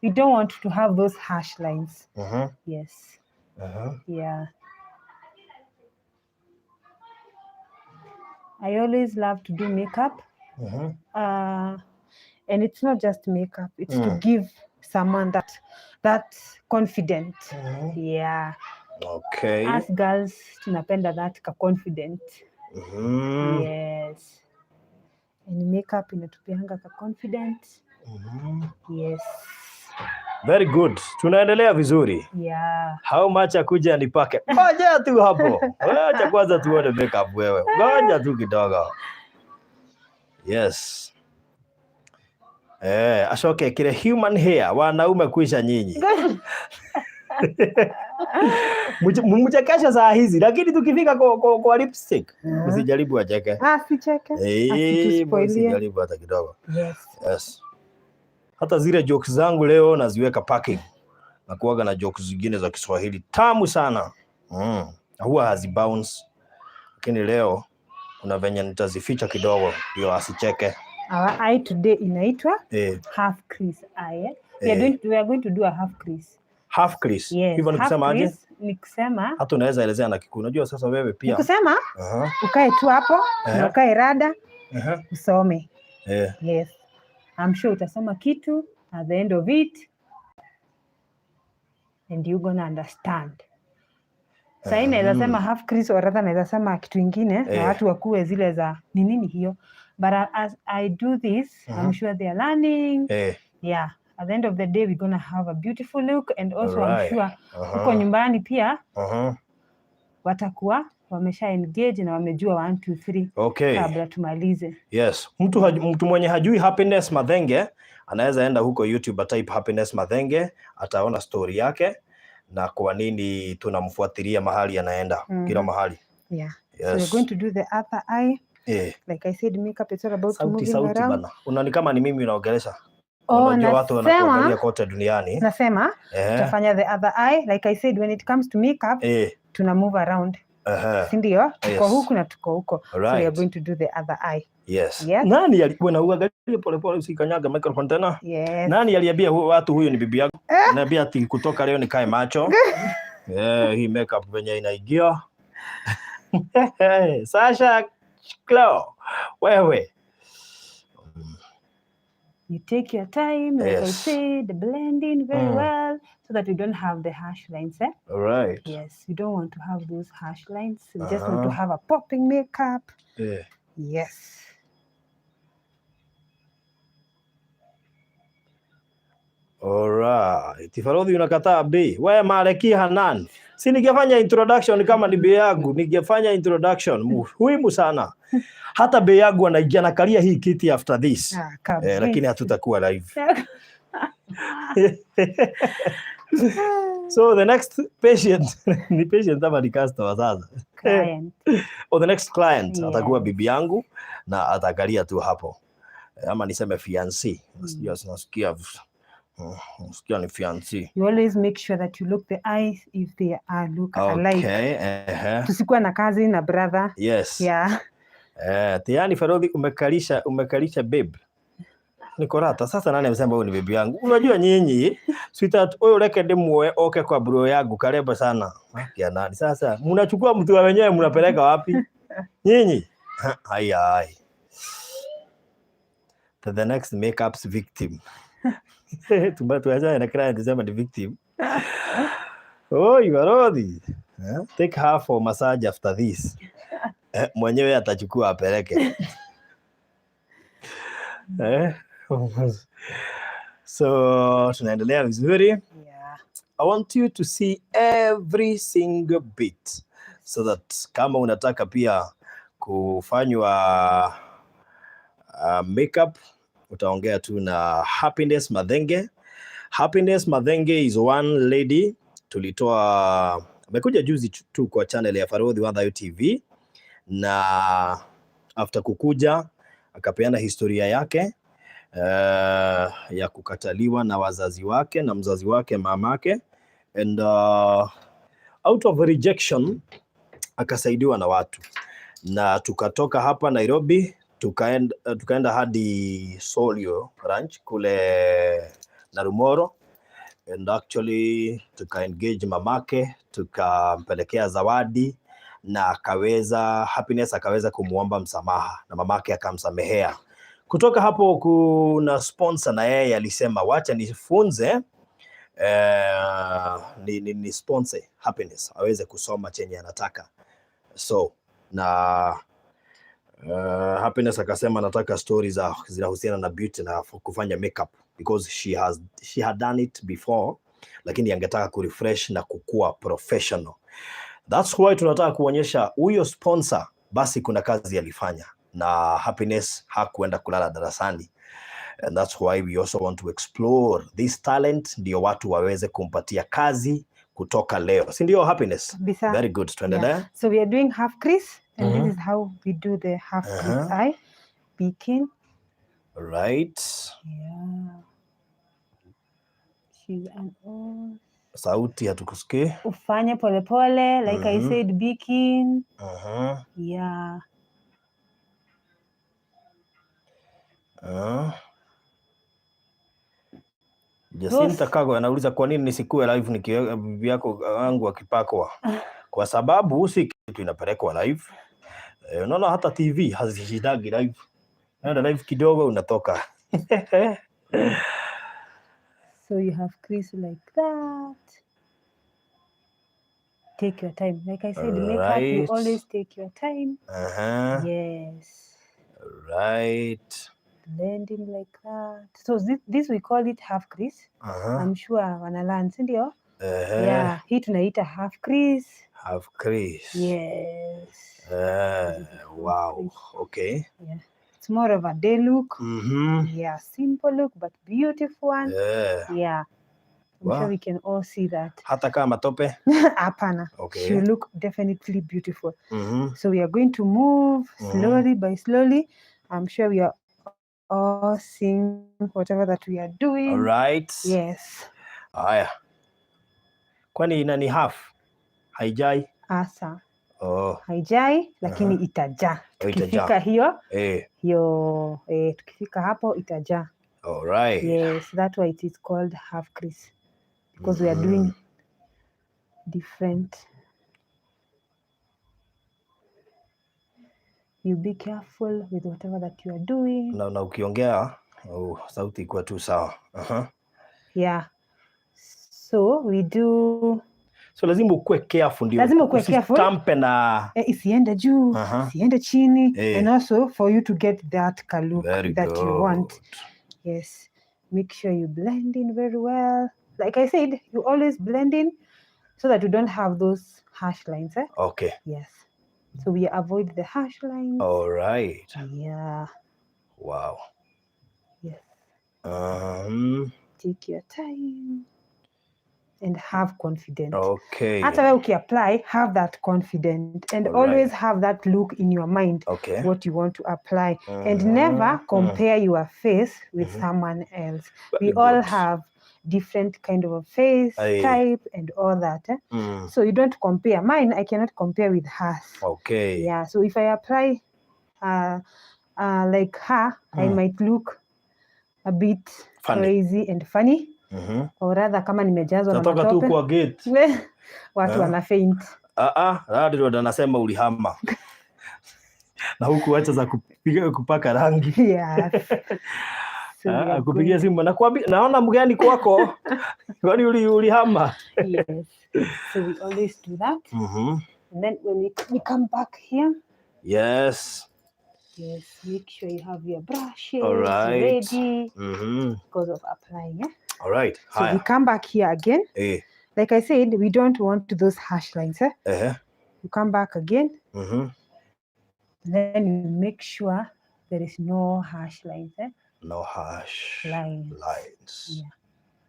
We don't want to have those harsh lines. Yes. Yeah. I always love to do makeup. And it's not just makeup, it's to give someone that confident. Yeah. Us girls tunapenda that ka confident. Yes. And makeup inatupeanga ka confident. Yes. Very good. Tunaendelea vizuri. Yeah. How much akuja anipake? Ngoja tu hapo. Ngoja kwanza tuone makeup wewe. Ngoja tu kidogo. Yes. Acoke kile human hair wanaume kuisha nyinyi. Mchekesha saa hizi lakini tukifika kwa lipstick msijaribu acheke. Ah, sicheke. Asituspoilie. Msijaribu hata kidogo. Yes. Yes. Hata zile jokes zangu leo naziweka parking. Na kuwaga na jokes zingine za Kiswahili tamu sana. Huwa hazibounce. Lakini leo kuna venye nitazificha kidogo ndio asicheke. Our eye today inaitwa half crease eye. We are going to do a half crease. Half crease. Yes. Hivyo ni Half kusema aje? crease ni kusema Hata unaweza elezea na Kikuyu. Unajua sasa wewe pia. Ni kusema ukae tu hapo na ukae rada usome. Yes. I'm sure utasoma kitu at the end of it and you gonna understand. Sasa naweza sema half crease or rather naweza sema kitu ingine na watu wakue zile za ni nini hiyo. But as I do this, I'm sure they are learning. Yeah. At the end of the day, we're going to have a beautiful look and also I'm sure huko nyumbani pia watakuwa wamesha engage na wamejua 1 2 3 kabla tumalize. Yes. Mtu mwenye hajui Happiness Mathenge anaweza enda huko YouTube type Happiness Mathenge, ataona story yake na kwa nini tunamfuatilia mahali anaenda kila mahali. Yeah. So we're going to do the other eye. Like I said, makeup is all about Sauti, moving sauti around. bana. Unaoni kama ni mimi unaongelesha? Oh, Unajua watu wanakuangalia kote duniani. Nasema, tutafanya the other eye. Like I said, when it comes to makeup, tuna move around. Si ndio? Tuko huku na tuko huko. So we are going to do the other eye. Yes. Yes. Nani alikuwa na uangalie pole pole usikanyaga microphone tena? Yes. Nani aliambia watu huyu ni bibi yako? Ananiambia ati kutoka leo nikae macho. Hii makeup venye inaingia. Sasha Cleo, wewe. You take your time, like I said, blending very well so that we don't have the harsh lines. All right. Yes, we don't want to have those harsh lines. We just want to have a popping makeup. Yes. All right. Farodhi unakataa B. Wewe Maleki Hanan. Si ningefanya introduction kama ni bei yangu, ningefanya introduction muhimu sana. Hata bei yangu anaingia na kalia hii kiti after this. Kabisa. Lakini hatutakuwa live. So the next patient ni patient ama ni customer sasa? Client. Or the next client atakuwa Yes. bibi yangu na atakalia tu hapo. Ama niseme fiancé. Nasikia nasikia ni fiancé. You always make sure that you look the eyes if they are look alike. Okay. Tusikuwa na kazi na brother. Yes. Yeah. Eh, Tiani Farodhi, umekalisha babe. Niko rata. Sasa nani amesema huyu ni baby yangu? Unajua nyinyi, sweetheart, huyu reke ndimuoe oke kwa bro yangu karibu sana. Kia nani? Sasa mnachukua mtu wa wenyewe mnapeleka wapi? Nyinyi. Ai ai. The next makeup's victim. Tumba tuachane na client sema ni victim. Oh, Farodhi. Eh, take her for massage after this. Eh, mwenyewe atachukua apeleke. Eh, so tunaendelea vizuri. Yeah. I want you to see every single bit so that kama unataka pia kufanywa makeup utaongea tu na Happiness Mathenge. Happiness Mathenge is one lady tulitoa, amekuja juzi tu kwa channel ya Farodhi Wa TV, na after kukuja akapeana historia yake ya kukataliwa na wazazi wake na mzazi wake mamake, and out of rejection akasaidiwa na watu, na tukatoka hapa Nairobi tukaenda hadi Solio Ranch kule Narumoro, and actually tuka engage mamake, tukampelekea zawadi na akaweza, Happiness akaweza kumuomba msamaha na mamake akamsamehea. Kutoka hapo kuna sponsor na yeye alisema wacha nifunze ni sponsor Happiness aweze kusoma chenye anataka. So na Happiness akasema nataka stories za zinahusiana na beauty na kufanya makeup because she had done it before, lakini angetaka kurefresh na kukua professional. That's why tunataka kuonyesha huyo sponsor basi kuna kazi alifanya na Happiness hakuenda kulala darasani. And that's why we also want to explore this talent ndio watu waweze kumpatia kazi kutoka leo, si ndio Happiness? Kabisa. Very good, tuendelee. Yeah. So we are doing half crease and this is how we do the half crease eye. Begin. Right. Yeah. She's an O. Sauti hatukusikii. Ufanye polepole like I said, begin. Yeah. Jacinta Kago anauliza kwa nini nisikue live nikiwa bibi yako wangu akipakwa? Kwa sababu si kitu inapelekwa live. Eh, unaona hata TV hazishindagi live. Unaenda live kidogo unatoka. So you have crease like that. Take your time. Like I said, makeup, you always take your time. Yes. Right. Blending like that. So this we call it half crease. I'm sure wanalearn, si ndio? Uh-huh. Yeah, hii tunaita half crease. Half crease. Yes. This is half Wow. crease. Okay. Yeah. It's more of a day look. Yeah, simple look but beautiful one. Yeah. I'm sure we can all see that. Hata kama matope. Hapana. Okay. She will look definitely beautiful. So we are going to move slowly by slowly. I'm sure we are all seeing whatever that we are doing. All right. Yes. Haya. Kwani ina ni half? Haijai? Asa. Oh. Haijai lakini itajaa. Oh, itajaa. Tukifika hiyo, Eh. hiyo tukifika hapo itajaa. All right. Yes, that's why it is called half crease. Because we are doing different. You be careful with whatever that you are doing. Na ukiongea sauti ikuwa tu sawa. Yeah. So we do. So lazima ukuwe careful ndio. Lazima ukuwe careful. Usitampe na Isiende juu, isiende chini, and also for you to get that look Very that you want. good. Yes. Make sure you blend in very well. Like I said, you always blend in so that you don't have those harsh lines. Okay. Yes. So we avoid the harsh lines. All right. Yeah. Wow. Yes. Take your time. And have confidence. Hata wewe ukiapply, have that confidence and always have that look in your mind, what you want to apply, and never compare your face with someone else. Very We all good. Have different kind of a face type and all that, eh? So you don't compare mine. I cannot compare with hers. Yeah, so if I apply like her, I might look a bit Funny. Crazy and funny, or rather kama nimejazwa na Natoka tu matope, kwa gate. Watu Eh. wana faint. Ah, ah, landlord anasema ulihama na huku acha za kupiga kupaka rangi. Yes. So we Ah, are kupigia going simu nakwambia, naona mgeni kwako, kwani ulihama? Yes. So we always do that. And then when we come back here, yes, make sure you have your brushes ready because of applying. Eh? All right. So we Haya. Come back here again. Like I said, we don't want those harsh lines. Eh? You come back again, and then you make sure there is no harsh lines. Eh? No harsh Lines. Lines. Yeah.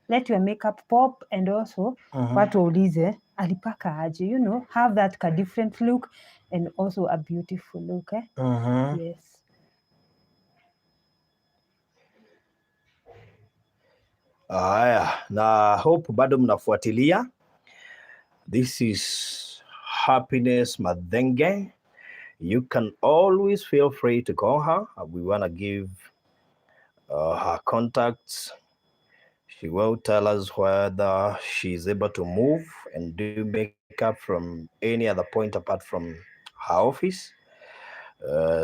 Let your makeup pop and also watu waulize alipaka aje, have that ka different look and also a beautiful look, eh? Yes. Haya, na hope bado mnafuatilia. This is Happiness Mathenge. You can always feel free to call her. We want to give her contacts. She will tell us whether she's able to move and do makeup from any other point apart from her office.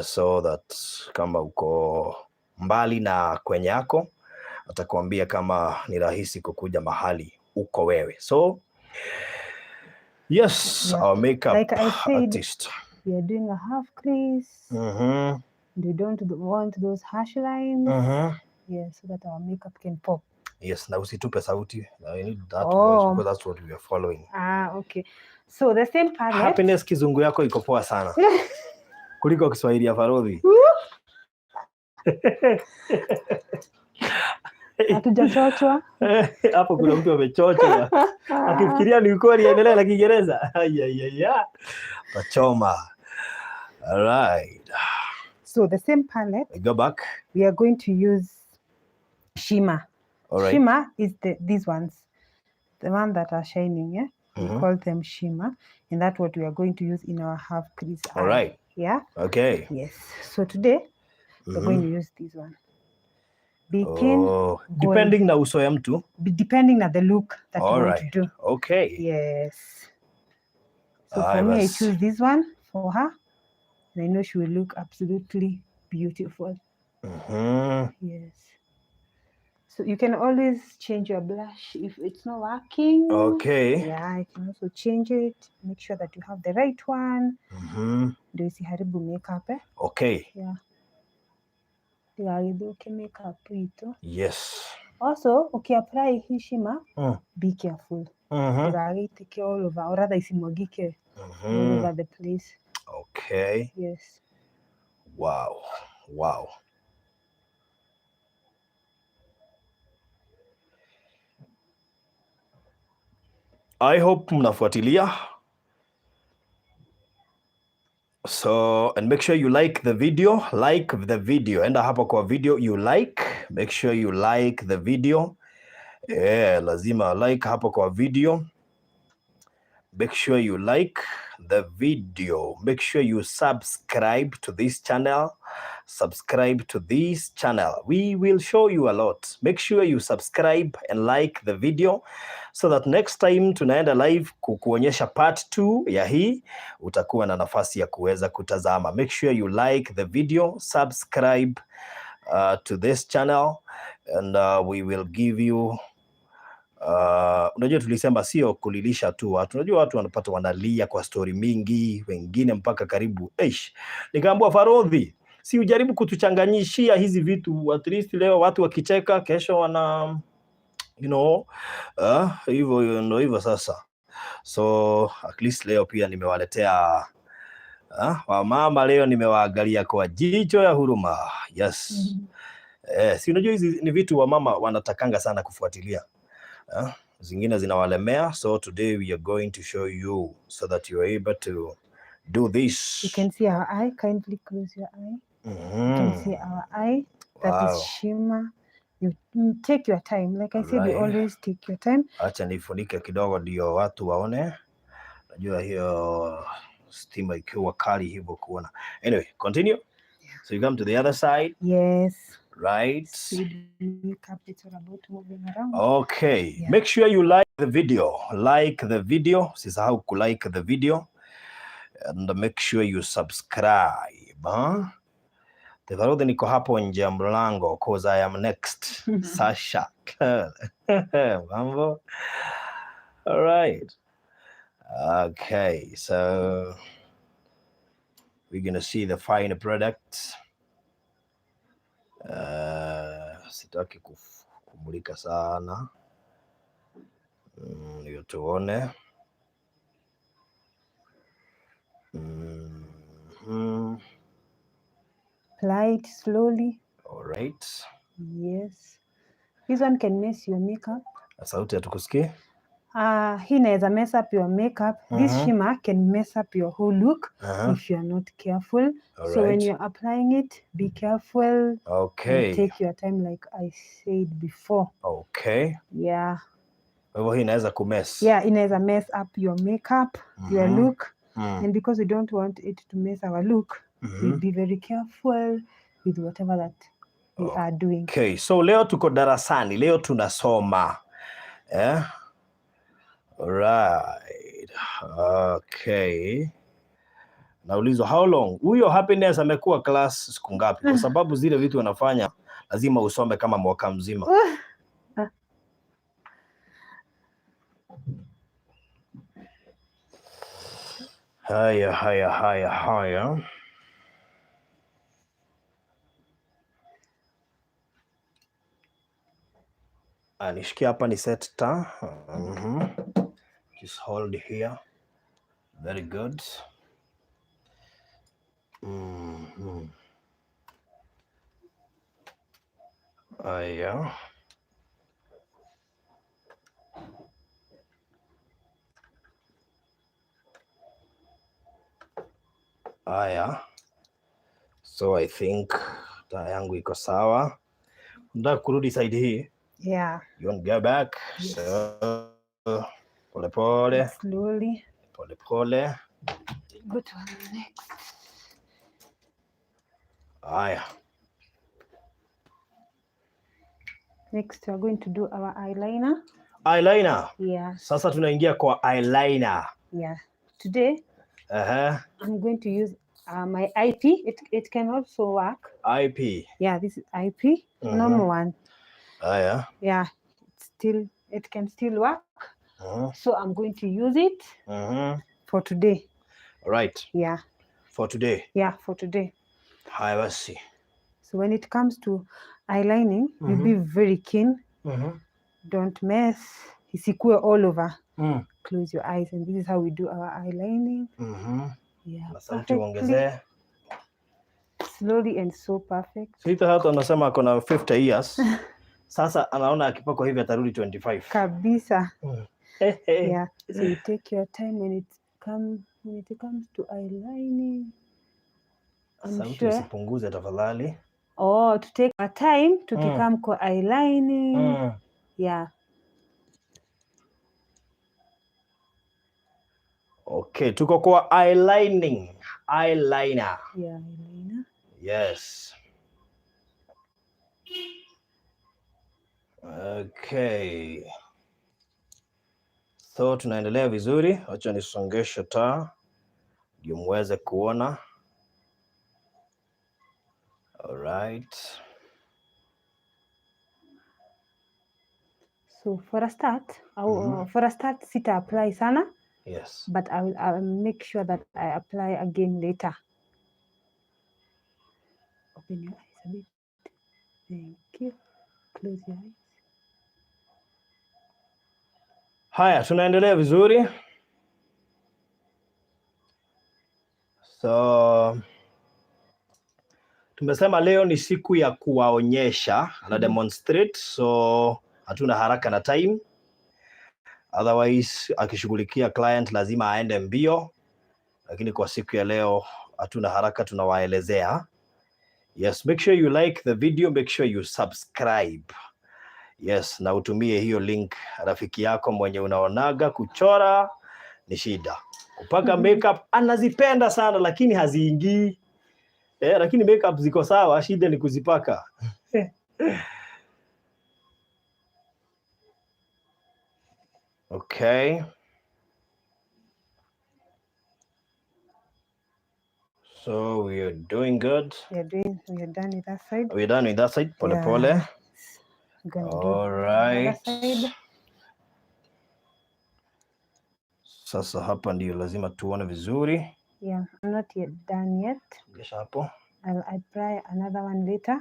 So that kama uko mbali na kwenye yako, atakuambia kama ni rahisi kukuja mahali uko wewe. So yes, our makeup Like I said, artist. We are doing a half crease. And we don't want those harsh lines. Yeah, so that our makeup can pop. Yes, na usitupe sauti. I need that voice Oh. because that's what we are following. Ah, okay. So the same palette. Happiness, kizungu yako iko poa sana kuliko Kiswahili ya Farodhi. Hatujachochwa. Hapo kuna mtu amechochwa akifikiria ni ukweli, aendelee na Kiingereza. Ayayaya, tachoma. All right, So the same palette, we go back. We are going to use shimmer. All right. Shimmer is these ones, the one that are shining. Yeah, we call them shimmer, and that's what we are going to use in our half crease All eye. right. Yeah. Okay. Yes. So today we're going to use this one. Begin Oh, depending na uso ya mtu. Depending on the look that you All want right. to do. Okay. Yes. So Aye, for me, I basi. Choose this one for her, and I know she will look absolutely beautiful. Yes. So you can always change your blush if it's not working. Yeah, you can also change it. Make sure that you have the right one. Ndio isiharibu makeup, eh? Okay. Yeah. Ndigagĩthũkie makeup itũ. Also, ukiapply hii shimmer, be careful. Ndĩgagĩitĩke all over, or rather isimwagike all over the place. Yes. Wow. I hope mnafuatilia. So, and make sure you like the video, like the video. Enda hapo kwa video you like, make sure you like the video. Eh, lazima like hapo kwa video. Make sure you like the video. Make sure you subscribe to this channel. Subscribe to this channel. We will show you a lot. Make sure you subscribe and like the video so that next time tunaenda live kukuonyesha part 2 ya hii, utakuwa na nafasi ya kuweza kutazama. Make sure you like the video, subscribe to this channel and we will give you unajua tulisema sio kulilisha tu watu. Unajua watu wanapata wanalia kwa stori mingi, wengine mpaka karibu eish. Nikaambiwa Farodhi, si ujaribu kutuchanganyishia hizi vitu, at least leo watu wakicheka, kesho wana hivyo ndo hivyo sasa. So at least leo pia nimewaletea wamama, leo nimewaangalia kwa jicho ya huruma. Yes. Eh, si unajua hizi ni vitu wamama wanatakanga sana kufuatilia. Zingine zinawalemea, so today we are going to show you so that you are able to do this. You can see our eye. Kindly close your eye. You can see our eye. That is shimmer. You take your time. Like I said, you always take your time. Acha nifunike kidogo ndio watu waone. Najua hiyo stima ikiwa kali hivyo kuona. Anyway, continue. So you come to the other side. Yes. Right. Speed makeup, it's all about moving around. Okay. Yeah. Make sure you like the video. Like the video. Usisahau ku like the video and make sure you subscribe. Huh? Tafadhali niko hapo nje ya mlango, 'cause I am next. Sasha. Mambo. All right. Okay, so we're gonna see the final product. Sitaki kumulika sana, ndio tuone. Apply it slowly. All right. Yes. This one can mess your makeup. Sauti hatukusikii. Hii inaweza mess up your makeup. This shimmer can mess up your whole look if you are not careful. All So when right. you're applying it, be careful. And take your time, like I said before. Yeah. Kwa hivyo hii inaweza kumess. Yeah, inaweza mess up your makeup, your look. And because we don't want it to mess our look, we'll be very careful with whatever that we are doing. Okay, so leo tuko darasani, leo tunasoma. Eh? Right. Okay. Naulizwa how long? Huyo Happiness amekuwa class siku ngapi? Kwa sababu zile vitu wanafanya lazima usome kama mwaka mzima. Haya, haya, haya, haya. Ah, nishikie hapa ni set taa. Just hold here. Very good. Haya. Haya. So I think taa yangu iko sawa. Nataka kurudi side hii. Yeah. You want to go back? Yes. So, pole pole. Slowly. Pole pole. Go to the next. Haya. Next, we are going to do our eyeliner. Eyeliner. Yeah. Sasa tunaingia kwa eyeliner. Yeah. Today, I'm going to use my IP. It can also work. IP. Yeah, this is IP. Normal one. Haya. Yeah, it can still work. So I'm going to use it for today. Right. Yeah. For today. Yeah, for today. Haya basi. So when it comes to eyelining, you be very keen. Don't mess. Isikue all over. Close your eyes, and this is how we do our eyelining. Yeah, Na sauti perfectly. uongezee. Slowly and so perfect. Sita hata anasema ako na 50 years. Sasa anaona akipakwa hivi atarudi 25. Kabisa. Yeah. So you take your time when it comes to eyelining. I'm Sauti sure. usipunguze tafadhali. Oh, to take our time tukikam kwa eyelining. Yeah. Okay, tuko kwa eyelining, eyeliner. Yeah, eyeliner. Yes. Okay. So tunaendelea vizuri, acha nisongeshe taa ndio muweze kuona. All right. So for a start, for a start sita apply sana. But I will make sure that I apply again later. Open your eyes a bit. Thank you. Close your eyes. Haya, tunaendelea vizuri. So tumesema leo ni siku ya kuwaonyesha na demonstrate, so hatuna haraka na time. Otherwise akishughulikia client lazima aende mbio, lakini kwa siku ya leo hatuna haraka, tunawaelezea. Yes, make sure you like the video, make sure you subscribe. Yes, na utumie hiyo link rafiki yako mwenye unaonaga kuchora ni shida, kupaka makeup anazipenda sana lakini haziingii. Eh, lakini makeup ziko sawa, shida ni kuzipaka. Okay. So we are doing good. We are done with that side. We're done with that side. Pole Yeah. pole. We're gonna do All the other right. side. Sasa hapa ndio lazima tuone vizuri. Yeah, I'm not yet done yet. Songesha hapo. I'll apply another one later,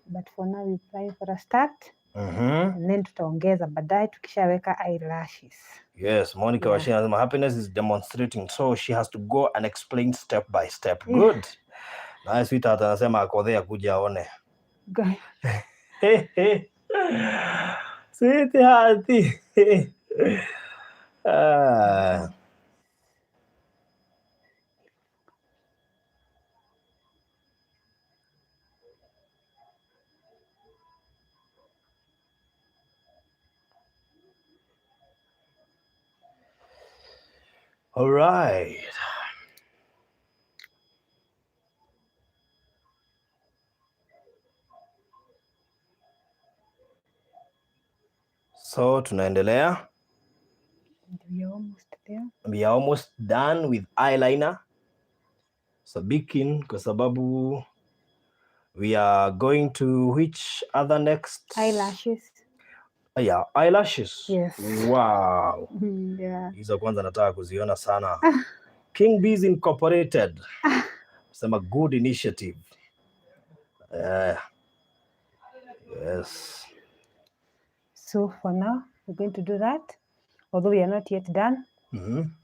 but for now we apply for a start. And then tutaongeza baadaye tukishaweka eyelashes. Yes, Monica Yeah. Wachira anasema happiness is demonstrating, so she has to go and explain step by step. Yeah. Good. Naye sweetheart anasema akodhea kuja aone. Go. Sweetheart. Ah. All right. So tunaendelea. We are almost there. We are almost done with eyeliner. So be keen kwa sababu we are going to which other next? Eyelashes. Yeah, eyelashes. Yes. Wow. Yeah. Hizo kwanza nataka kuziona sana. King Bees Incorporated. Sema good initiative. Yes. So for now, we're going to do that. Although we are not yet done,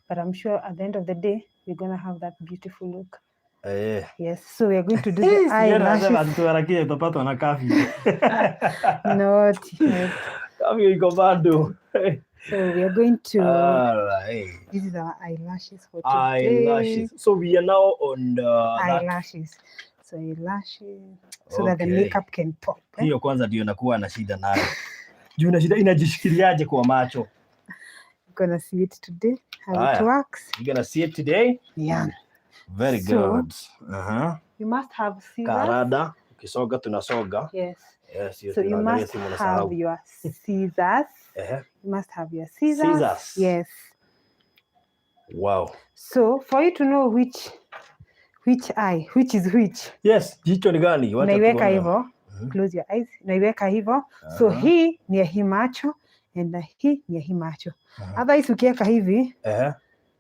but I'm sure at the end of the day, we're going to have that beautiful look. Yes, so we are going to do the eyelashes. Tuharakishe tutapatwa na curfew. Not yet. Curfew iko bado. So we are going to, All right. this is our eyelashes for today. Eyelashes. So we are now on the Eyelashes. So eyelashes, so that the Okay. makeup can pop. Eh? Hiyo kwanza ndio nakuwa na shida nayo. Juu na shida inajishikiliaje kwa macho? We're going to see it today, how it Haya. works. You're going to see it today? Yeah. Very So, good. You must have scissors. Karada, ukisoga tunasoga. Yes. Yes, yes, So you tunaangalia must simu have unasahau. your scissors. You must have your scissors. Scissors. Yes. Wow. So for you to know which eye, which is which. Yes, jicho ni gani? Wacha Unaiweka tuone. hivyo. Close your eyes. Unaiweka hivyo. So hii ni ya hii macho and na hii ni ya hii macho. Otherwise ukiweka hivi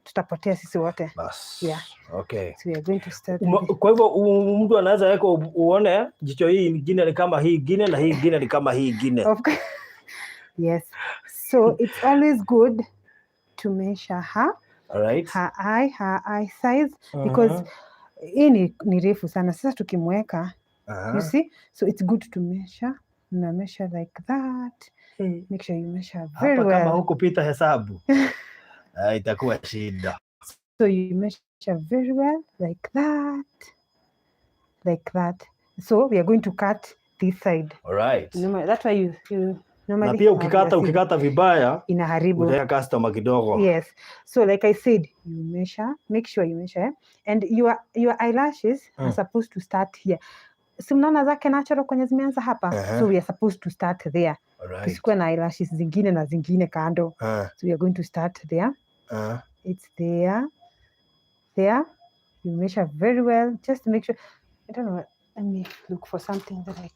tutapotea sisi wote. Bas. Yeah. Okay. So we are going to start with Kwa hivyo mtu anaweza weka uone jicho hii ingine ni kama hii ingine na hii ingine ni kama hii ingine. Of course. Yes. So it's always good to measure her, All right. her eye, her eye size because hii ni refu sana. Sasa tukimweka, you see? So it's good to measure. Una measure like that. Make sure you measure very Hapa kama well. hukupita hesabu itakuwa shida. So you measure very well like that, like that. So we are going to cut this side. All right. Normal, that's why you normally Na pia have your ukikata vibaya inaharibu. utaweka customer kidogo. Yes. So like I said, you measure, make sure you measure, and your eyelashes are supposed to start here. Si mnaona zake natural kwenye zimeanza hapa? So we are supposed to start there. All right. Tusikuwe na eyelashes zingine na zingine kando. So we are going to start there. It's there. There. You measure very well. Just make sure. I don't know. Let me look for something that I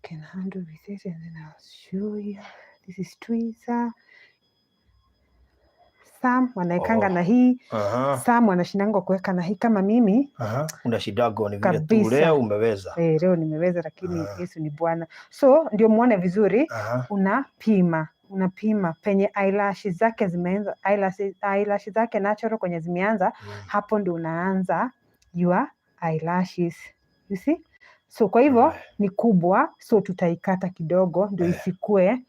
can handle with it, and then I'll show you. This is tweezer. Some wanaekanga na hii. Some wanashindanga kuweka na hii kama mimi. Unashidago ni vile tu Kabisa. leo umeweza. Leo nimeweza lakini Yesu ni Bwana. So ndio muone vizuri. Unapima penye eyelashes zake zimeanza, eyelashes zake natural kwenye zimeanza, hapo ndio unaanza your eyelashes. You see? So kwa hivyo ni kubwa, so tutaikata kidogo ndio isikue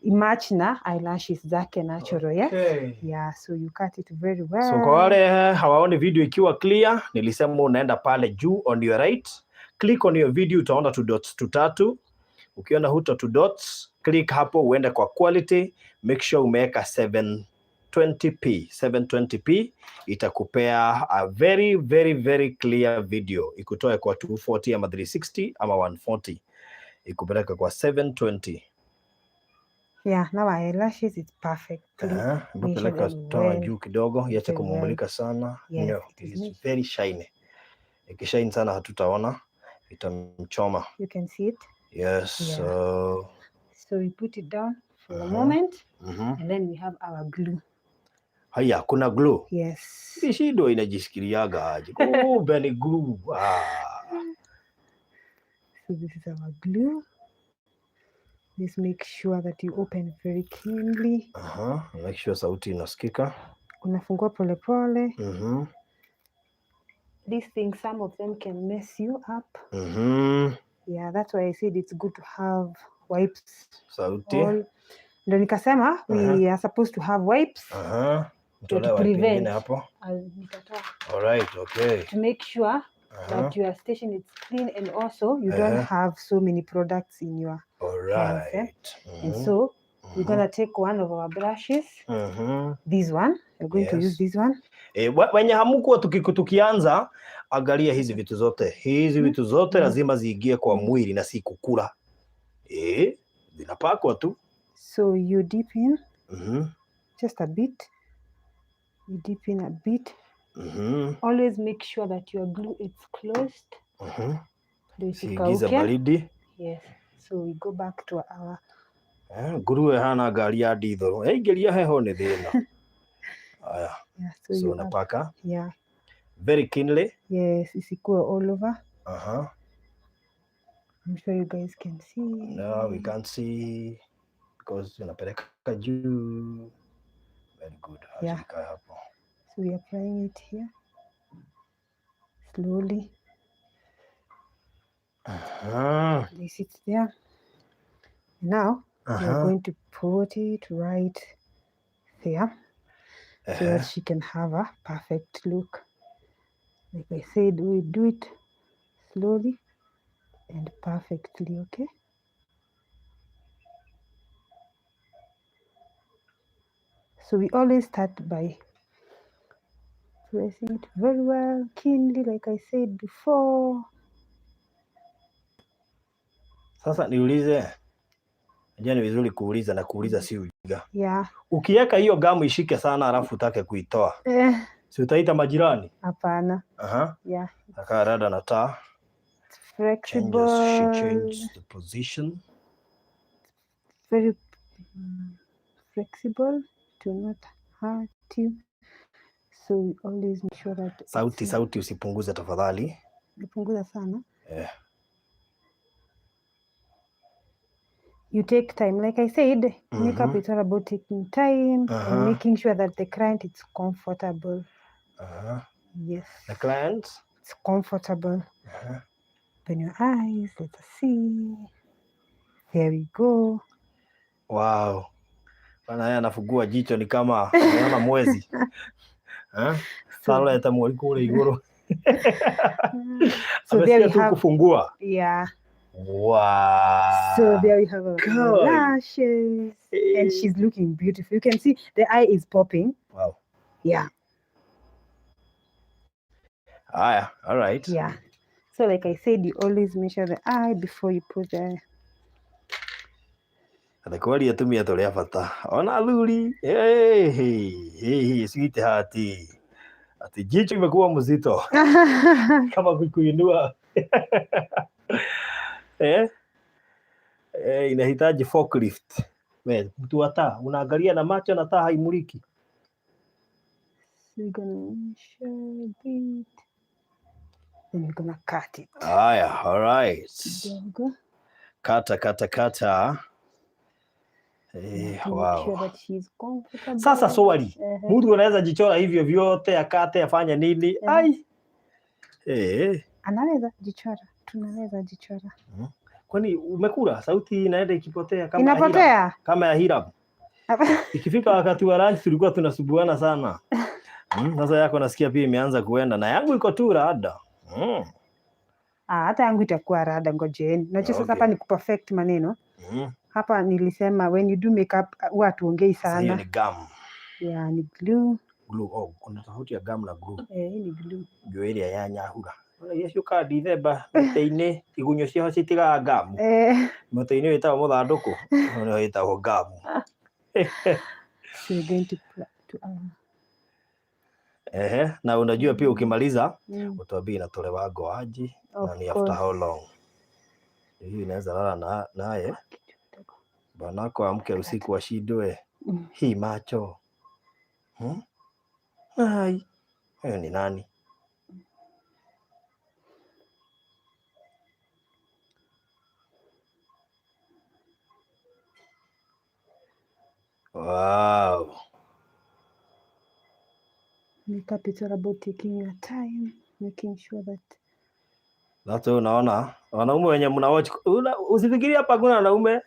Imatch na eyelashes zake natural, yes. Yeah, so you cut it very well. So kwa wale hawaoni video ikiwa clear, nilisema unaenda pale juu on your right, click on your video, utaona two dots tutatu. Ukiona huto two dots, click hapo uende kwa quality, make sure umeweka 720p. 720p itakupea a very very very clear video, ikutoe kwa 240 ama 360 ama 140, ikupeleka kwa 720. Yeah, now our eyelashes is perfectly Hebu peleka measured toa well. Juu kidogo, iache Very well. Kumulika sana. Yes, No, it it is is very shiny. Ikishine sana hatutaona, itamchoma. You can see it. Yes. Yeah. So, So we put it down for a moment and then we have our glue. Haya, kuna glue. Yes. Kishindo inajisikiliaga aje? Kumbe ni glue. Ah. So this is our glue. This make sure that you open very cleanly. Aha, make sure sauti inasikika. Unafungua polepole. These things, some of them can mess you up. Yeah, that's why I said it's good to have wipes. Sauti. All. Ndo nikasema we are supposed to have wipes Mtolee to wipe ingine prevent. hapo. Nitatoa. All right, okay. To make sure that your station is clean and also you don't have so many products in your All hands. Eh? right. And so we're gonna take one of our brushes, this one. We're going to use this one. E, wenye hamkuwa tukianza, angalia hizi vitu zote, hizi vitu zote lazima ziingie kwa mwili na si kukula. E, zinapakwa tu. So you dip in just a bit. You dip in a bit. Always make sure that your glue is closed. Ndio Siingize isikauke. baridi. Yes. So we go back to our Eh, nguruwe hana ngari ya ndithũrũ yaingĩria heho nĩ thĩna. Aya, Yeah. So, so you add, unapaka very keenly. Yes, isikuwe all over. I'm sure you guys can see. No, we can't see because unapeleka juu. Very good. Acha ikae hapo. So we are applying it here slowly. Place it there. Now we are going to put it right there so that she can have a perfect look. Like I said, we do it slowly and perfectly, okay? So we always start by pressing it very well, keenly, like I said before. Sasa niulize, najua ni vizuri kuuliza na kuuliza si ujinga. Ukiweka hiyo gamu ishike sana alafu utake kuitoa, si utaita majirani? Hapana. Yeah. Akaa rada na taa. It's flexible. Changes, she changed the position. Very flexible to not hurt you. So we always make sure that it's Sauti, sauti usipunguze tafadhali. Nipunguza sana. Eh. You take time. Like I said, makeup is all about taking time and making sure that the client is comfortable. Yes. The client? It's comfortable. Open your eyes. Let us see. There we go. Wow. Bana yeye anafungua jicho ni kama anaona mwezi. Eh? So, Sasa mweri kule iguru. So there we Amesikia tu have kufungua. Yeah. Wow. So there we have our God. Lashes. And she's looking beautiful. You can see the eye is popping. Wow. Yeah. Haya, all right. Yeah. So like I said, you always measure the eye before you put the Atĩ kweli atumia tũrĩ a bata ona athuri. Hey, hey, hey, sweetheart, ati jicho imekuwa mzito kama kuinua eh? Eh, inahitaji forklift. We, mtu wa taa unaangalia na macho na taa haimuliki. So we're gonna measure a bit. Then we're gonna cut it. Haya, all right. There we go. Kata kata kata. Eh, To make wow. sure that she's comfortable. Sasa swali, mtu anaweza jichora hivyo vyote akate afanye nini? Ai. Eh, Anaweza jichora, tunaweza jichora. Kwani umekula? Sauti inaenda ikipotea kama ya Hiram. Inapotea. Kama ya Hiram. Ikifika wakati wa lunch tulikuwa tunasubuana sana. Sasa yako nasikia pia imeanza kuenda na yangu iko tu rada. Ah, hata yangu itakuwa rada, ngojeni. Unajua sasa hapa ni kuperfect maneno. Hapa nilisema when you do makeup huwa hatuongei Sasa hiyo sana. ni gum. Yeah, ni glue. Glue. Oh, kuna tofauti ya gum na glue. Eh, hii ni glue. Njũĩ ĩrĩa ya nyahura. Iria ciũkaga Dithemba mĩtĩ-inĩ, igunyũ ciaho citigaga ngamu. Eh, Mũtĩ-inĩ wĩtagwo mũthandũkũ, ũyũ nĩwe wĩtagwo ngamu. So we're going to Ehe, na unajua pia ukimaliza utuambie inatolewa aje na Of ni after how course. long. Hii inaweza lala na naye bwanako amke usiku ashindwe hii macho. Ai, huyo ni nani? Wow. Makeup is all about taking your time, making sure that That's why unaona wanaume wenye mna watch usifikirie hapa kuna wanaume.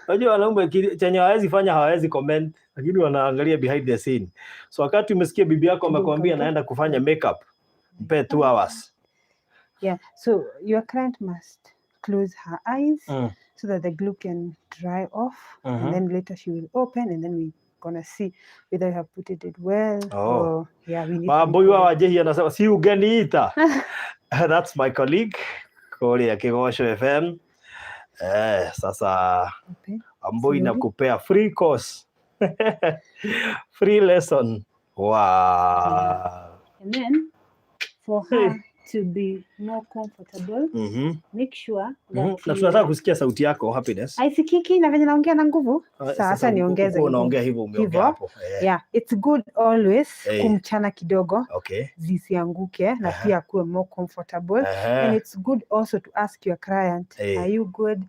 Unajua wanaume chenye hawawezi fanya hawawezi comment, lakini wanaangalia behind the scene. So wakati umesikia bibi yako amekwambia naenda kufanya makeup, mpe 2 hours. Yeah, so your client must close her eyes so that the glue can dry off, and then later she will open, and then we gonna see whether you have put it well or yeah, we need to Wambui wa record. Wanjĩhi anasema si ungeniita. That's my colleague kũrĩa Kĩgoco FM. Sasa Open. Wambui Slowly. nakupea free course. Free lesson. Wow. Yeah. And then for her to be more comfortable, make sure that Na you tunataka kusikia sauti yako Happiness. Haisikiki na venye naongea na nguvu. Ah, Sasa niongeze uko nguvu. unaongea hivyo umeongea Hivyo. hapo. Yeah, it's good always kumchana kidogo zisianguke na pia kuwe more comfortable. And it's good also to ask your client, are you good?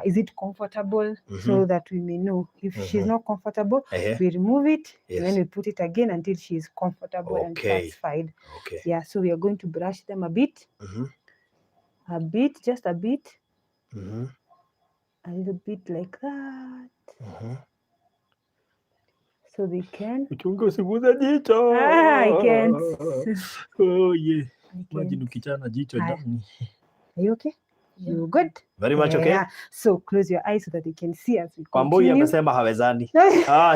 Is it comfortable? So that we may know if she's not comfortable, we remove it and then we put it again until she is comfortable and satisfied. Yeah, so we are going to brush them a bit, a bit, just a bit, a little bit like that, so they can. Uchunge usiguze jicho. Ah, I can't. Oh, yeah. I Imagine can't. ukichana jicho Haya. ndani. Are you okay? You good? Very much okay. Yeah. So close your eyes so that they can see as we Wambui continue. amesema hawezani. Ah,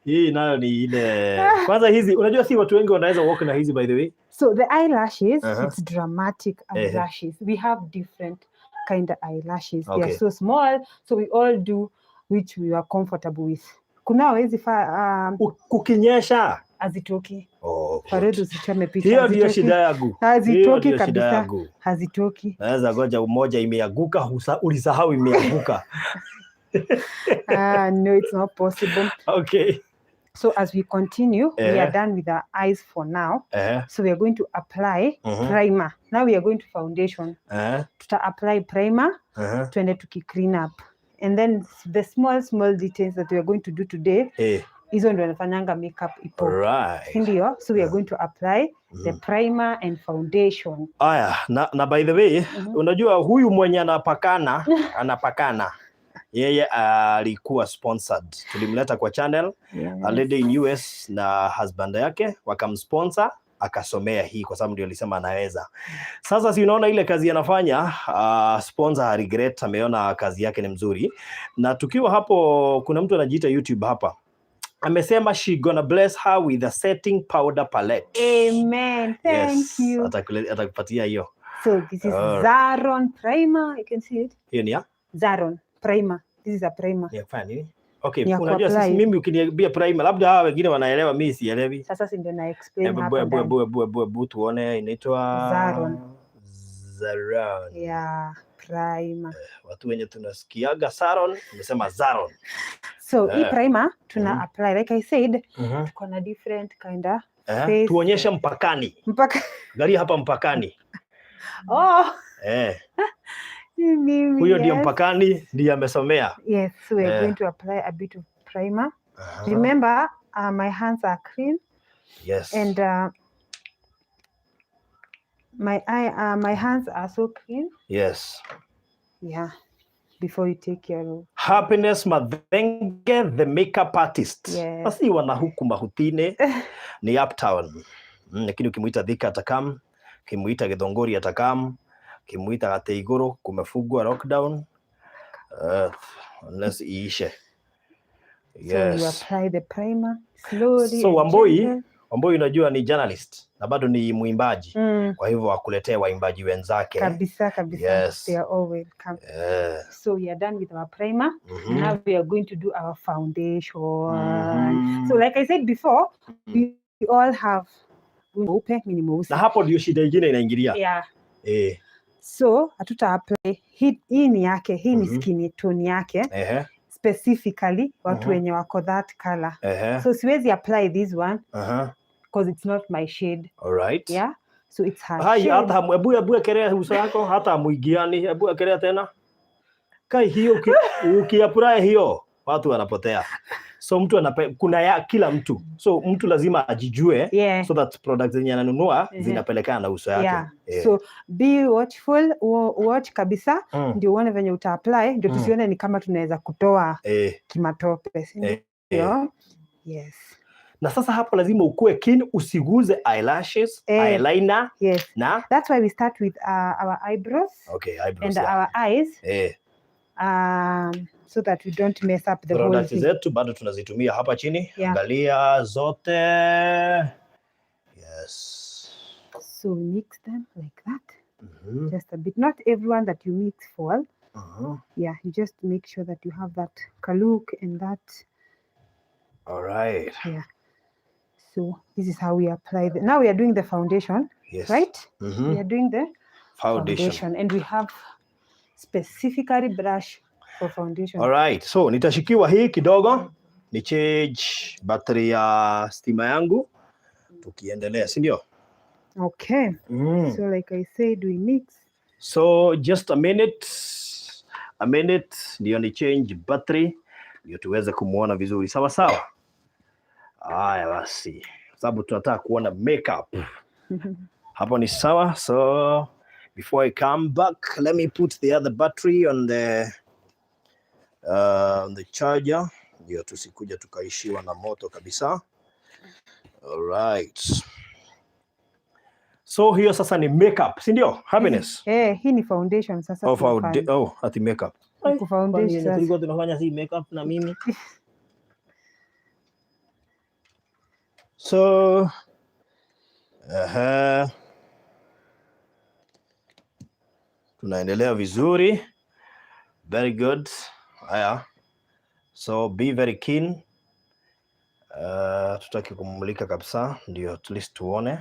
hii nayo ni ile. Kwanza hizi unajua si watu wengi wanaweza walk na hizi by the way. So the eyelashes, it's dramatic eyelashes. We have different kind of eyelashes. They are so small, so we all do which we are comfortable with. Kuna hawezi fa Kukinyesha. hazitoki. Oh, Farid, usichome picha. hiyo ndio Hazitoki. shida yangu. Hiyo Hazitoki ndio shida kabisa. yangu. Hazitoki. Naweza goja umoja imeanguka, ulisahau imeanguka. Ah, no, it's not possible. Okay. So as we continue, we are done with our eyes for now. So we are going to apply primer. Now we are going to foundation. Tuta apply primer, tuende tuki clean up. And then the small, small details that we are going to do today, hizo ndio nafanyanga makeup ipo. Ndio? So we are going to apply the primer and foundation. Aya, na by the way, unajua huyu mwenye anapakana, anapakana. Yeye alikuwa sponsored. Tulimleta kwa channel, a lady in US na husband yake wakamsponsor akasomea hii kwa sababu ndio alisema anaweza. Sasa si unaona ile kazi anafanya, sponsor regret, ameona kazi yake ni mzuri. Na tukiwa hapo kuna mtu anajiita YouTube hapa. Amesema she gonna bless her with a setting powder palette. Amen. Thank Yes, you. Atakupatia hiyo. So this is Alright. Zaron primer. You can see it. Hiyo ni ya? Zaron primer. This is a primer. Ni ya kufanya nini? Okay, Ni ya unajua sisi kuapply. mimi ukiniambia primer labda hawa wengine wanaelewa, mimi sielewi. Sasa si ndio na explain Hebu hapa hebu ndani. hebu hebu hebu hebu tuone inaitwa Zaron. Zaron. Yeah, primer. Watu wenye tunasikiaga Saron, umesema Zaron. So hii primer tuna apply like I said, tuko na different kind of face. Tuonyeshe mpakani. Mpaka Angalia hapa mpakani. Oh. Mimi, Huyo ndio yes. mpakani ndiye amesomea. Yes, so we are going to apply a bit of primer. Remember, my hands are clean. And my hands are so clean. Yeah, before you take care of. Happiness Mathenge, the makeup artist. Yes. Basi wana huku Mahutini ni uptown. Lakini ukimuita Thika atakam, ukimuita Githongori atakam, ukimuita Gateiguru kumefungwa lockdown. Unless iishe. So you Yes. apply the primer slowly So and Wambui, gentle. Wambui unajua ni journalist na bado ni mwimbaji. Kwa hivyo akuletee waimbaji wenzake. Kabisa kabisa. Yes. They are all welcome. So we are done with our primer. Now we are going to do our foundation. So like I said before, we all have mweupe, mimi ni mweusi. Na hapo ndio shida ingine inaingilia. Yeah. So hatuta apply hii ni yake, hii ni skin tone yake specifically watu wenye wako that color. So siwezi apply this one because it's not my shade. All right. Yeah. So it's her Hai, shade. hata hebu ekelea uso yako, hata hamuingiani. Hebu ekelea tena. Kai hiyo ukiapply hiyo watu wanapotea. So mtu kuna ya kila mtu. So mtu lazima ajijue so that products zenye ananunua zinapelekana na uso yake. Yeah. So be watchful, watch kabisa ndio uone venye uta apply ndio tusione ni kama tunaweza kutoa kimatope, si ndio? Yes. Na sasa hapo lazima ukue keen, usiguze eyelashes, eyeliner na That's why we start with our eyebrows okay, eyebrows, and yeah. our eyes so that we don't mess up the whole Products thing. zetu bado tunazitumia hapa chini. Yeah. Angalia zote. Yes. So we mix them like that, just a bit. Not everyone that you mix fall. Yeah, you just make sure that you have that look and that. All right. Yeah. So this is how we apply the. Now we are doing the foundation, right? We are doing the Foundation. foundation, and we have specifically brush for foundation. All right. So nitashikiwa hii kidogo ni change battery ya stima yangu tukiendelea, si ndio? Okay. So like I said, we mix. So just a minute ndio ni change battery ndio tuweze kumuona vizuri. Sawa sawa. Haya basi, sababu tunataka kuona makeup. Hapo ni sawa. So before I come back, let me put the other battery on the charger ndio tusikuja tukaishiwa na moto kabisa. Alright. So hiyo sasa ni makeup, si ndio? Happiness. Eh, hii ni foundation sasa Oh, tunafanya. oh, ati makeup. Huku foundation Kwani sasa. tulikuwa tunafanya si makeup na mimi. So tunaendelea vizuri. Very good. Haya. So be very keen. Tutaki kumulika kabisa ndio at least tuone.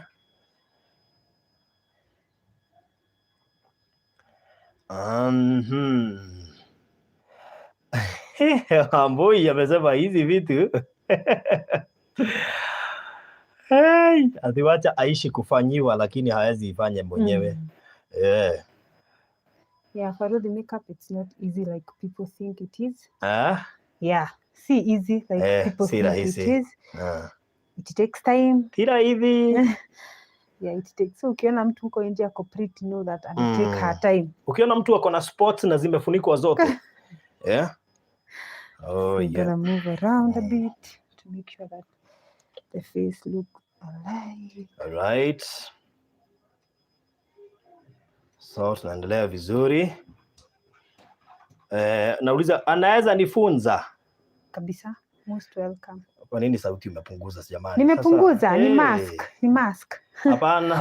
Amboi amesema hizi vitu hey, atiwacha aishi kufanyiwa lakini hawezi ifanye mwenyewe. Yeah, for the makeup it's not easy like people think it is. Ah? Yeah, si easy like people si think it rahisi. is. Ah. It takes time. Si rahisi. Yeah, it takes. So ukiona mtu huko nje ako pretty, know that and take her time. Ukiona mtu ako na spots na zimefunikwa zote. Yeah. Oh, We're yeah. gonna move around a bit to make sure that the face look alive. All right. So tunaendelea vizuri. Nauliza anaweza nifunza? Kabisa. Most welcome. Kwa nini sauti umepunguza jamani? Nimepunguza, Sasa, ni mask, ni mask. Hapana,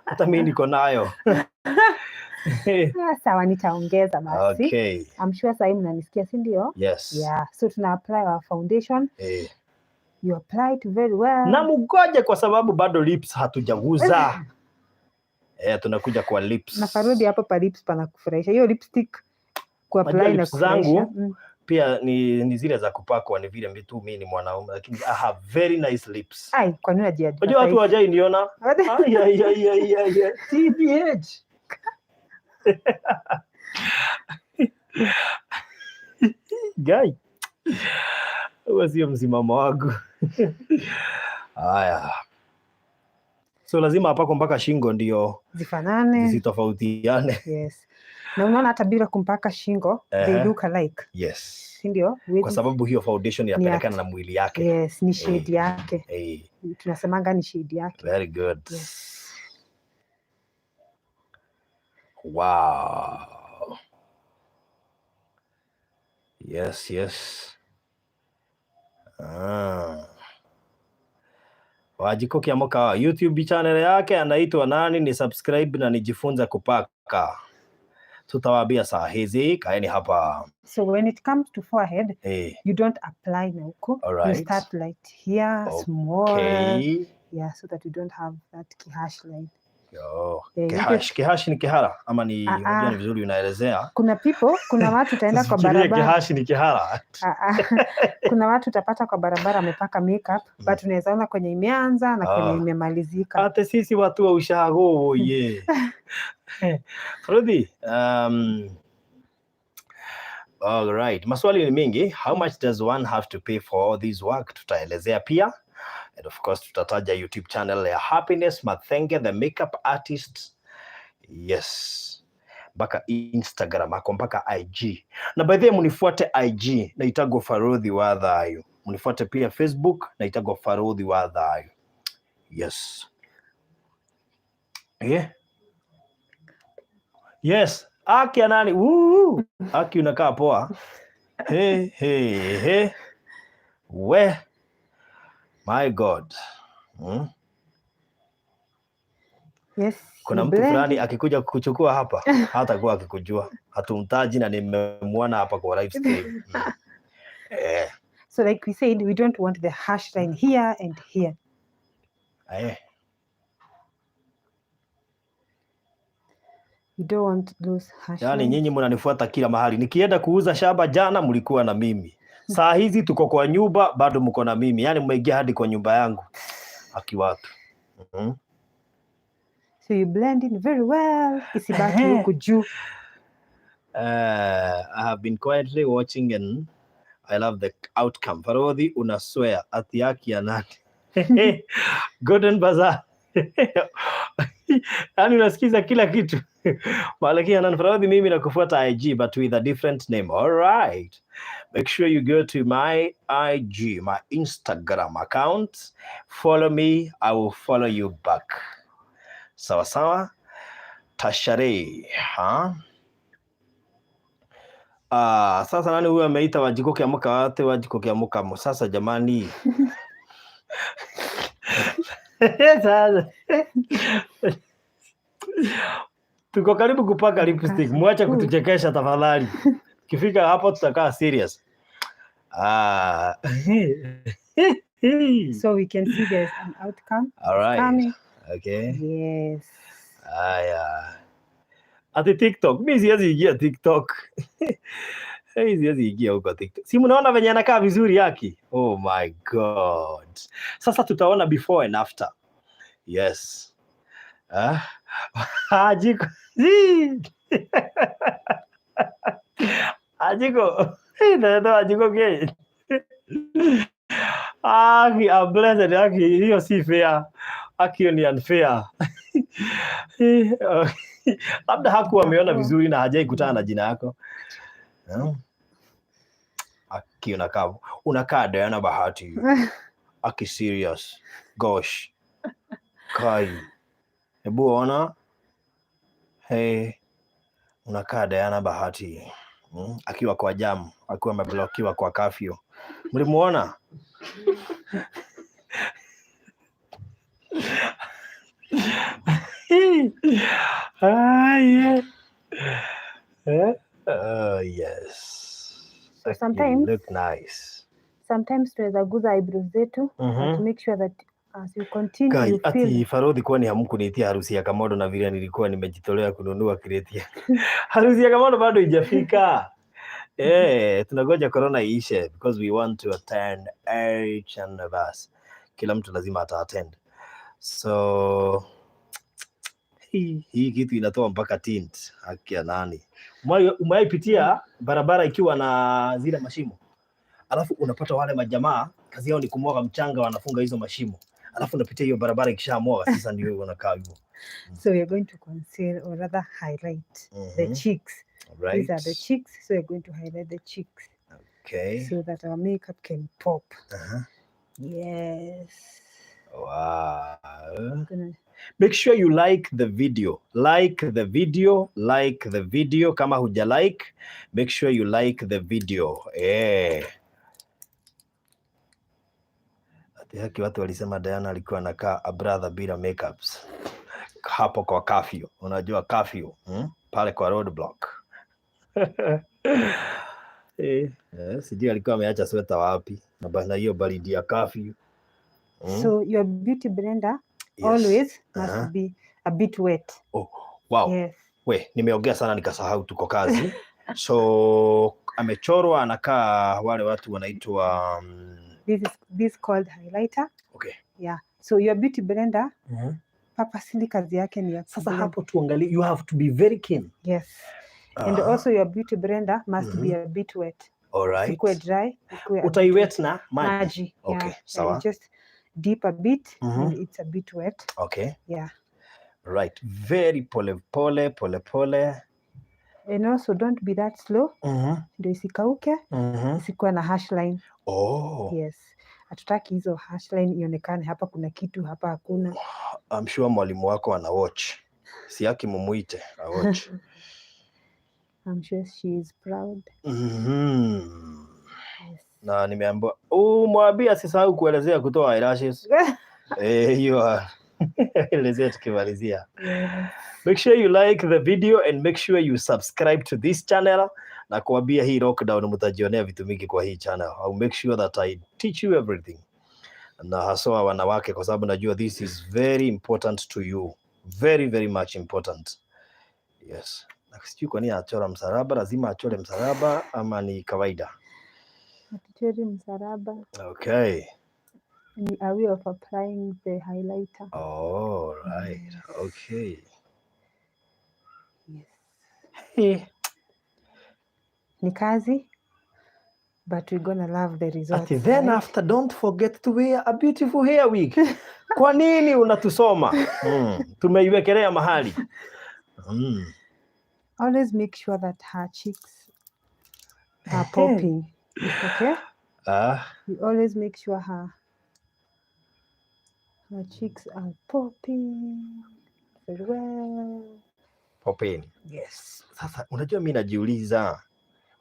hata mimi niko nayo. Ah, sawa, nitaongeza basi. Okay. I'm sure sasa hivi mnanisikia, si ndio? Yes. Yeah, so tuna apply our foundation. You apply it very well. Na mugoje kwa sababu bado lips hatujaguza. Tunakuja kwa lips. Na Farudi hapo pa lips panakufurahisha. Hiyo lipstick ku Unajua apply na lips zangu kufurahisha. Pia ni zile za kupakwa, ni vile tu mimi ni mwanaume, lakini I have very nice lips. Ai, kwa nini unajiadvertise? Unajua watu hawajai niona. Ai, ai, ai, ai, ai, ai. TBH. Guy. Huo sio msimamo wangu. Haya. So lazima apako mpaka shingo ndio zifanane. zisitofautiane. Yes. Na unaona hata bila kumpaka shingo, they look alike. Si ndio? Kwa sababu hiyo foundation inapelekana na mwili yake. Yes, ni shade yake. Tunasemanga ni shade yake. Very good. Yes. Wow. Yes, yes. Ah. Wanjikũ Kiamũka YouTube channel yake anaitwa nani? Ni subscribe na nijifunza kupaka. Tutawaambia saa hizi, kaeni hapa. So when it comes to forehead, you don't apply na huko. All You right. start like here, small. Yeah, so that you don't have that kihash line. Oh, Yeah, you kihash, kihash ni kihara ama ni Ah, unajua ah. ni vizuri unaelezea. Kuna people, kuna watu utaenda kwa Usifikirie barabara. kihashi ni kihara. Ah, ah. Kuna watu utapata kwa barabara amepaka makeup, but unaweza ona kwenye imeanza na kwenye imemalizika. Ate sisi watu wa ushago ye. Freddy, all right. Maswali ni mingi. How much does one have to pay for all this work? Tutaelezea pia. And of course tutataja YouTube channel ya Happiness Mathenge the makeup artist. Yes. Mpaka Instagram ako mpaka IG. Na by the way mnifuate IG naitagwa Farodhi wa Thayu. Mnifuate pia Facebook naitagwa Farodhi wa Thayu. Yes. Yeah. Yes. Aki ya nani? Woo! Aki unakaa poa. Hey, hey, hey. We. My God. Yes, Kuna you mtu blend. fulani akikuja kukuchukua hapa, hatakuwa akikujua. Hatumtaji na nimemwona hapa kwa live stream. So like we said, we don't want the harsh line here and here. We don't want those harsh lines. Nyinyi mnanifuata kila mahali. Nikienda kuuza shamba jana mlikuwa na mimi. Saa hizi tuko kwa nyumba bado mko na mimi. Yaani mmeingia hadi kwa nyumba yangu. Aki watu. So you blend in very well. Isibaki huku juu. I have been quietly watching and I love the outcome. Farodhi una swear ati yaki ya nani? Golden Bazaar. Yaani unasikiza kila kitu. Malkia nani Farodhi, mimi nakufuata IG but with a different name. All right. Make sure you go to my IG, my Instagram account. Follow me, I will follow you back. Sawa sawa. Tashare, ha? Sasa nani huyu ameita Wanjikũ Kiamũka ate Wanjikũ Kiamũka? Sasa jamani. Sasa. Tuko karibu kupaka lipstick. Mwache kutuchekesha tafadhali. Kifika hapo tutakaa serious. So we can see there's an outcome. All right. Coming. Okay. Yes. Aya. Ati TikTok. Mimi siwezi ingia TikTok. Hey, siwezi ingia huko TikTok. Si mnaona venye anakaa vizuri yake? Oh my God. Sasa tutaona before and after. Yes. Ajiko. Ajiko. Hey, no, Ajiko ke. Aki, I'm blessed. Aki, hiyo si fair. Aki ni unfair. Labda hakuwa ameona vizuri na hajai kutana na jina yako. No? Aki unakaa Diana Bahati. Aki serious. Gosh. Kai. Hebu ona. Hey, unakaa Diana Bahati. Akiwa kwa jam, akiwa ameblokiwa kwa curfew. Mlimuona? Yeah. Oh, yes. So You look nice. Sometimes tunaweza guza eyebrows zetu to make sure that as you continue, Kai, you feel ati Farodhi, kwani hamkuniitia harusi ya Kamodo na vile nilikuwa nimejitolea kununua kreti? Harusi ya Kamodo bado haijafika. Tunangoja corona iishe because we want to attend each and of us. Kila mtu lazima ata attend. So hii kitu inatoa mpaka tint. Haki ya nani? Umewaipitia barabara ikiwa na zile mashimo? Alafu unapata wale majamaa kazi yao ni kumwaga mchanga, wanafunga hizo mashimo. Alafu unapitia hiyo barabara ikishamwaga, sasa ndio wewe unakaa hivyo. So we are going to conceal or rather highlight the cheeks. Right. These are the cheeks, so we're going to highlight the cheeks. Okay. So that our makeup can pop. Yes. Wow. Make sure you like the video. Like the video, like the video. Kama huja like, make sure you like the video. Eh. Ati haki watu walisema Diana alikuwa anakaa a brother bila makeups. Hapo kwa curfew. Unajua curfew, Pale kwa roadblock. Sijui alikuwa ameacha sweta wapi na bana hiyo baridi ya curfew. So your beauty blender always must be a bit wet. Oh, wow. Yes. We, nimeongea sana nikasahau tuko kazi. So amechorwa anakaa wale watu wanaitwa This called highlighter. Okay. Yeah. So your beauty blender purposely kazi yake ni ya Sasa kublend. hapo tuangalie, you have to be very keen. Yes. And also your beauty blender must be a bit wet. All right. Isikuwe dry, ikuwe a bit Utaiwet na maji. maji. Okay, yeah. sawa. And just dip a bit and it's a bit wet. Okay. Yeah. Right. Very pole pole pole pole. And also don't be that slow. Ndio isikauke, isikuwe na harsh line. Oh. Yes. Hatutaki hizo harsh line ionekane hapa kuna kitu, hapa hakuna. I'm sure mwalimu wako ana watch. Si yake mumuite a watch. I'm sure she is proud. Yes. Na nimeambiwa, mwambie asisahau kuelezea kutoa eyelashes. Hiyo elezea tukimalizia. Yes. Make sure you like the video and make sure you subscribe to this channel. Na kuambia hii lockdown mtajionea vitu mingi kwa hii channel. I'll make sure that I teach you everything. Na haswa wanawake kwa sababu najua this is very important to you. Very, very much important. Yes. Na sijui kwa nini achora msalaba, lazima achore msalaba ama ni kawaida? Hatuchori msalaba. Okay. Ni a way of applying the highlighter. All right. Yes. Okay. Yes. Hey. Ni kazi, but we're going to love the results. Ati then right? After, don't forget to wear a beautiful hair wig. Kwa nini unatusoma? Tumeiwekelea mahali. Always make sure that her cheeks are popping. Okay? We always make sure her cheeks are popping very well. Popping. Yes. Sasa unajua mimi najiuliza.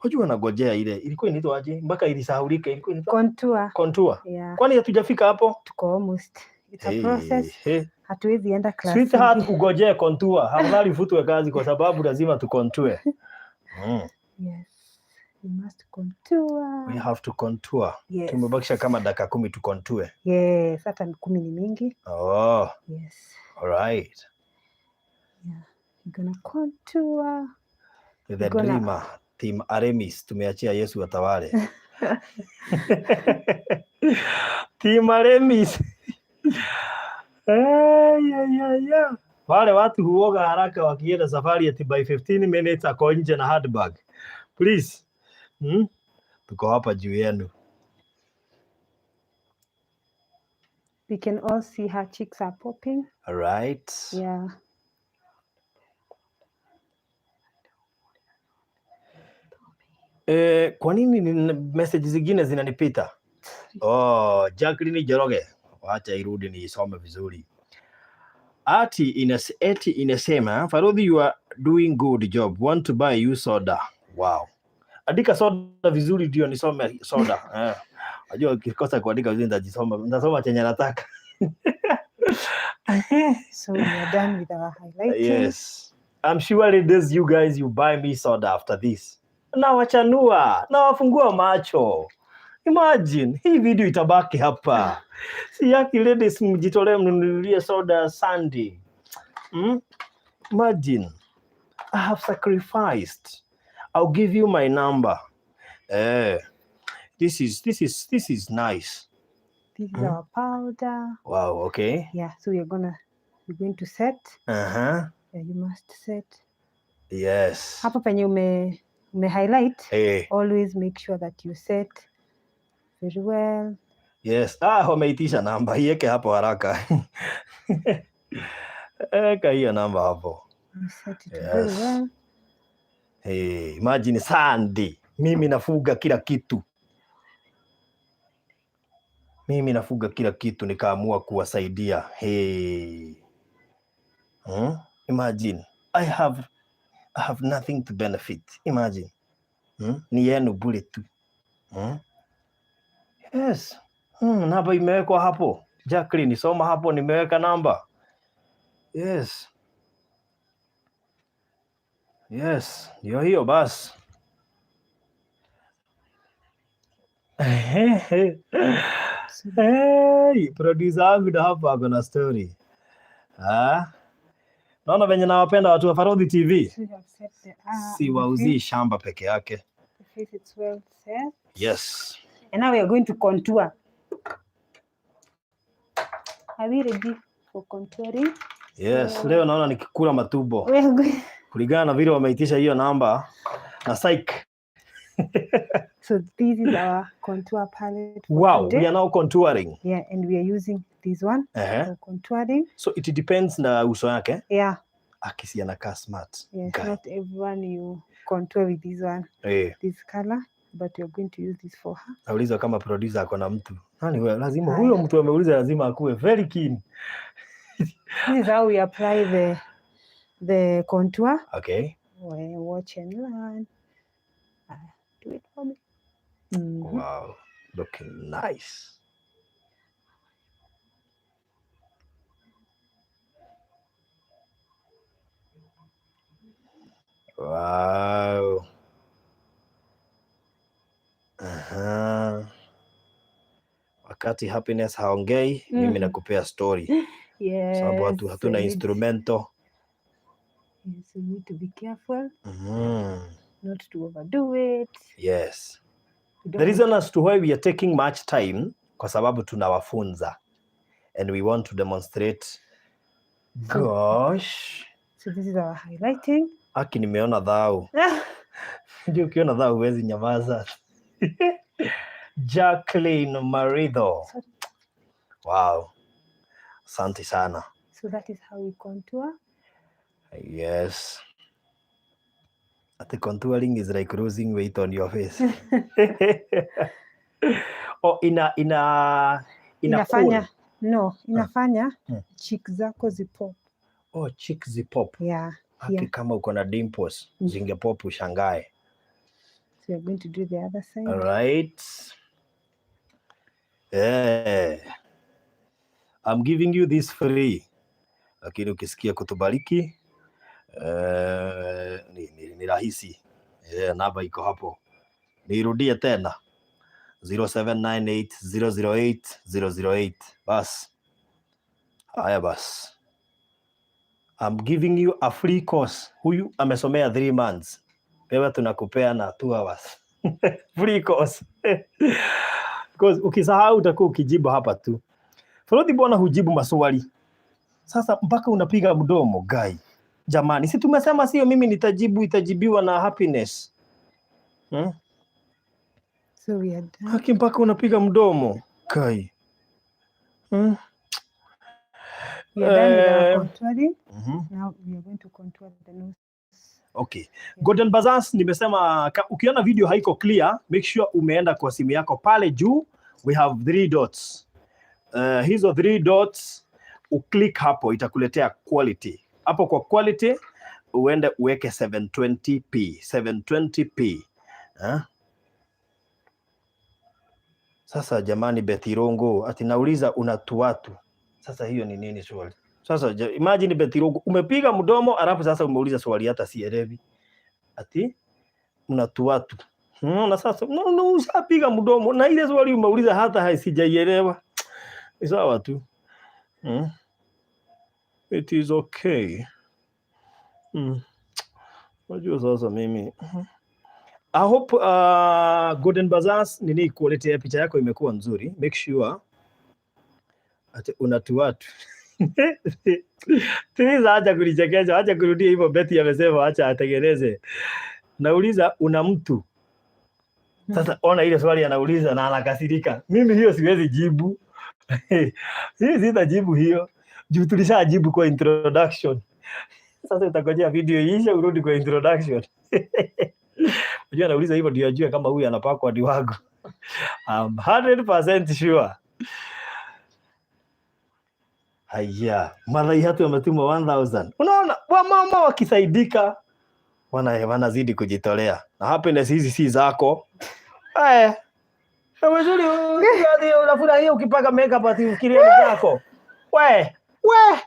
Unajua nagojea ile ilikuwa inaitwa aje mpaka ilisahaulika, ilikuwa inaitwa Contour. Contour. Yeah. Kwani hatujafika hapo? Tuko almost. It's a Hey, process. hey. Hatuwezi enda class. Sweetheart, ugojee contour. Afadhali ufutwe kazi kwa sababu lazima tucontour. Yes. We must contour. We have to contour. Yes. Tumebakisha kama dakika 10 tu contour. Yes, hata 10 ni mingi. Oh. Yes. All right. Yeah. We're going to contour. The Gonna Dreamer, Team Aremis, tumeachia Yesu atawale. Team Aremis. Hey, yeah, yeah, yeah. Wale watu huoga haraka wakienda safari ati by 15 minutes ako nje na handbag. Please. Tuko hapa juu yenu. We can all see her cheeks are popping. All right. Yeah. Kwa nini ni message zingine zinanipita? Oh, Jacqueline Njoroge. Wacha irudi niisome vizuri. Ati eti inasema, Farodhi, you are doing good job. Want to buy you soda. Wow. Andika soda vizuri ndio nisome soda. Unajua ukikosa kuandika vizuri nitajisoma. Nitasoma chenye nataka. So we are done with our highlighting. Yes. I'm sure ladies, you guys, you buy me soda after this. Na wachanua, na wafungua macho. Imagine, hii video itabaki hapa. Si yaki ladies, mjitolee mnunulie soda Sunday. Imagine, I have sacrificed. I'll give you my number. This is nice. This is our powder. Wow, okay. Yeah, so we're going to set. Yeah, you must set. Yes. Hapo penye ume highlight, Hey. Always make sure that you set very well. Yes. Wameitisha namba. Iweke hapo haraka. Eka hiyo namba hapo. You set it very Yes. well. Hey, imagine Sunday. Mimi nafuga kila kitu. Mimi nafuga kila kitu nikaamua kuwasaidia. Hey. Hmm? Imagine. I have nothing to benefit. Imagine. Hmm? Ni yenu bure tu. Hmm? Yes. Namba imewekwa hapo. Jacqueline, soma hapo, nimeweka namba. Yes. Yes, ndio hiyo basi. Hey, producer wangu ndo hapa ako na story. Ah? Naona venye nawapenda watu wa Farodhi TV. So you have set the, Si wauzii shamba peke yake. The face, it's well set. Yes. And now we are going to contour. Are we ready for contouring? Yes, leo naona nikikula matumbo We are going. Kulingana na vile wameitisha hiyo namba na psych. So this is our contour palette for today. We are now contouring. Yeah, and we are using this one for contouring. So it depends na uso yake. Yeah, Akisi anakaa smart. Yes. Guy. Not everyone you contour with this one, this color, but we are going to use this for her. Nauliza kama producer ako na mtu. Nani wewe? Lazima Haya. huyo mtu ameuliza lazima akuwe very keen. This is how we apply the contour. We watch and learn. Do it for me. Wow. Looking nice. Wow. Aha. Wakati Happiness haongei, mimi nakupea story. Sababu watu hatuna instrumento. Yes, we need to be careful not to overdo it. We The don't reason as to why we are taking much time, kwa sababu tunawafunza and we want to demonstrate. Gosh, So this is our highlighting. Aki nimeona dhau. Ndio ukiona dhau huwezi nyamaza. Jacqueline Maridho. Sorry. Wow. Asante sana. So that is how we contour. Yes. Ati contouring is like losing weight on your face. Oh, ina Inafanya cool. No, inafanya cheek zako zipop. Oh, cheek zipop. Yeah. Aki kama uko na dimples, zingepop ushangae. So we are going to do the other side. All right. Yeah. I'm giving you this free. Lakini ukisikia kutubariki ni rahisi. Yeah, namba iko hapo. Nirudie tena. 0798 008 008. Bas. Haya bas. I'm giving you a free course. Huyu amesomea 3 months. Wewe tunakupea na 2 hours. Free course. Because ukisahau utakuwa ukijibu hapa tu. Farodhi bwana hujibu maswali. Sasa mpaka unapiga mdomo guy. Jamani, si tumesema sio mimi nitajibu, itajibiwa na Happiness. So we are done. Haki mpaka unapiga mdomo. Kai. We are done with our contouring. Now we are going to contour the nose. Okay. Golden Bazaars nimesema ukiona video haiko clear, make sure umeenda kwa simu yako pale juu, we have 3 dots. Hizo 3 dots uclick hapo itakuletea quality. Hapo kwa quality uende uweke 720p, 720p. Sasa jamani, Bethirongo ati nauliza unatuatu. Sasa hiyo ni nini swali? Sasa imagine Bethirongo umepiga mdomo alafu sasa umeuliza swali hata sielewi. Ati unatuatu. Na sasa no, no, ushapiga mdomo na ile swali umeuliza hata haisijaielewa. Ni sawa tu. It is okay. Unajua sasa mimi. I hope Golden Bazaars nini quality ya picha yako imekuwa nzuri. Make sure ati unatuatu. Please acha kunichekesha, acha kurudia hivyo. Betty amesema acha atengeneze. Nauliza una mtu. Sasa ona ile swali anauliza na anakasirika. Mimi hiyo siwezi jibu. Hii sitajibu hiyo. Juu tulishajibu kwa introduction. Sasa utangojea video iishe urudi kwa introduction. Unajua nauliza hivyo ndio ajue kama huyu anapakwa ni wangu. I'm 100% sure. Haya, Mathai hatu ametuma 1000. Unaona, wamama wakisaidika wanazidi kujitolea. Na happiness hizi si zako. Eh. Vizuri, unafurahia ukipaka makeup ati ufikirie ni zako. We, we.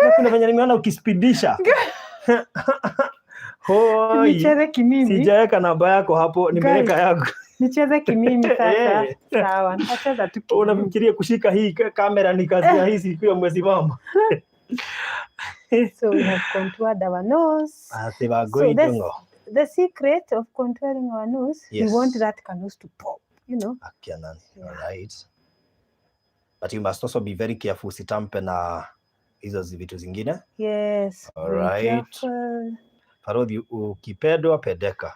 Na kuna venye nimeona ukispidisha. Hoi. Nicheze kimimi. Sijaweka namba yako hapo, nimeweka yangu. Nicheze kimimi sasa. Eh. Sawa, nitacheza tu kimimi. Unafikiria kushika hii kamera ni kazi rahisi ikiwa umesimama. So we have contoured our nose. Ati Wangui So Ndung'u. the secret of contouring our nose, Yes. we want that nose to pop. Akia nani. Yeah. All right. But you must also be very careful usitampe na hizo vitu zingine. Yes. All Be right. careful. Farodhi ukipendwa pendeka.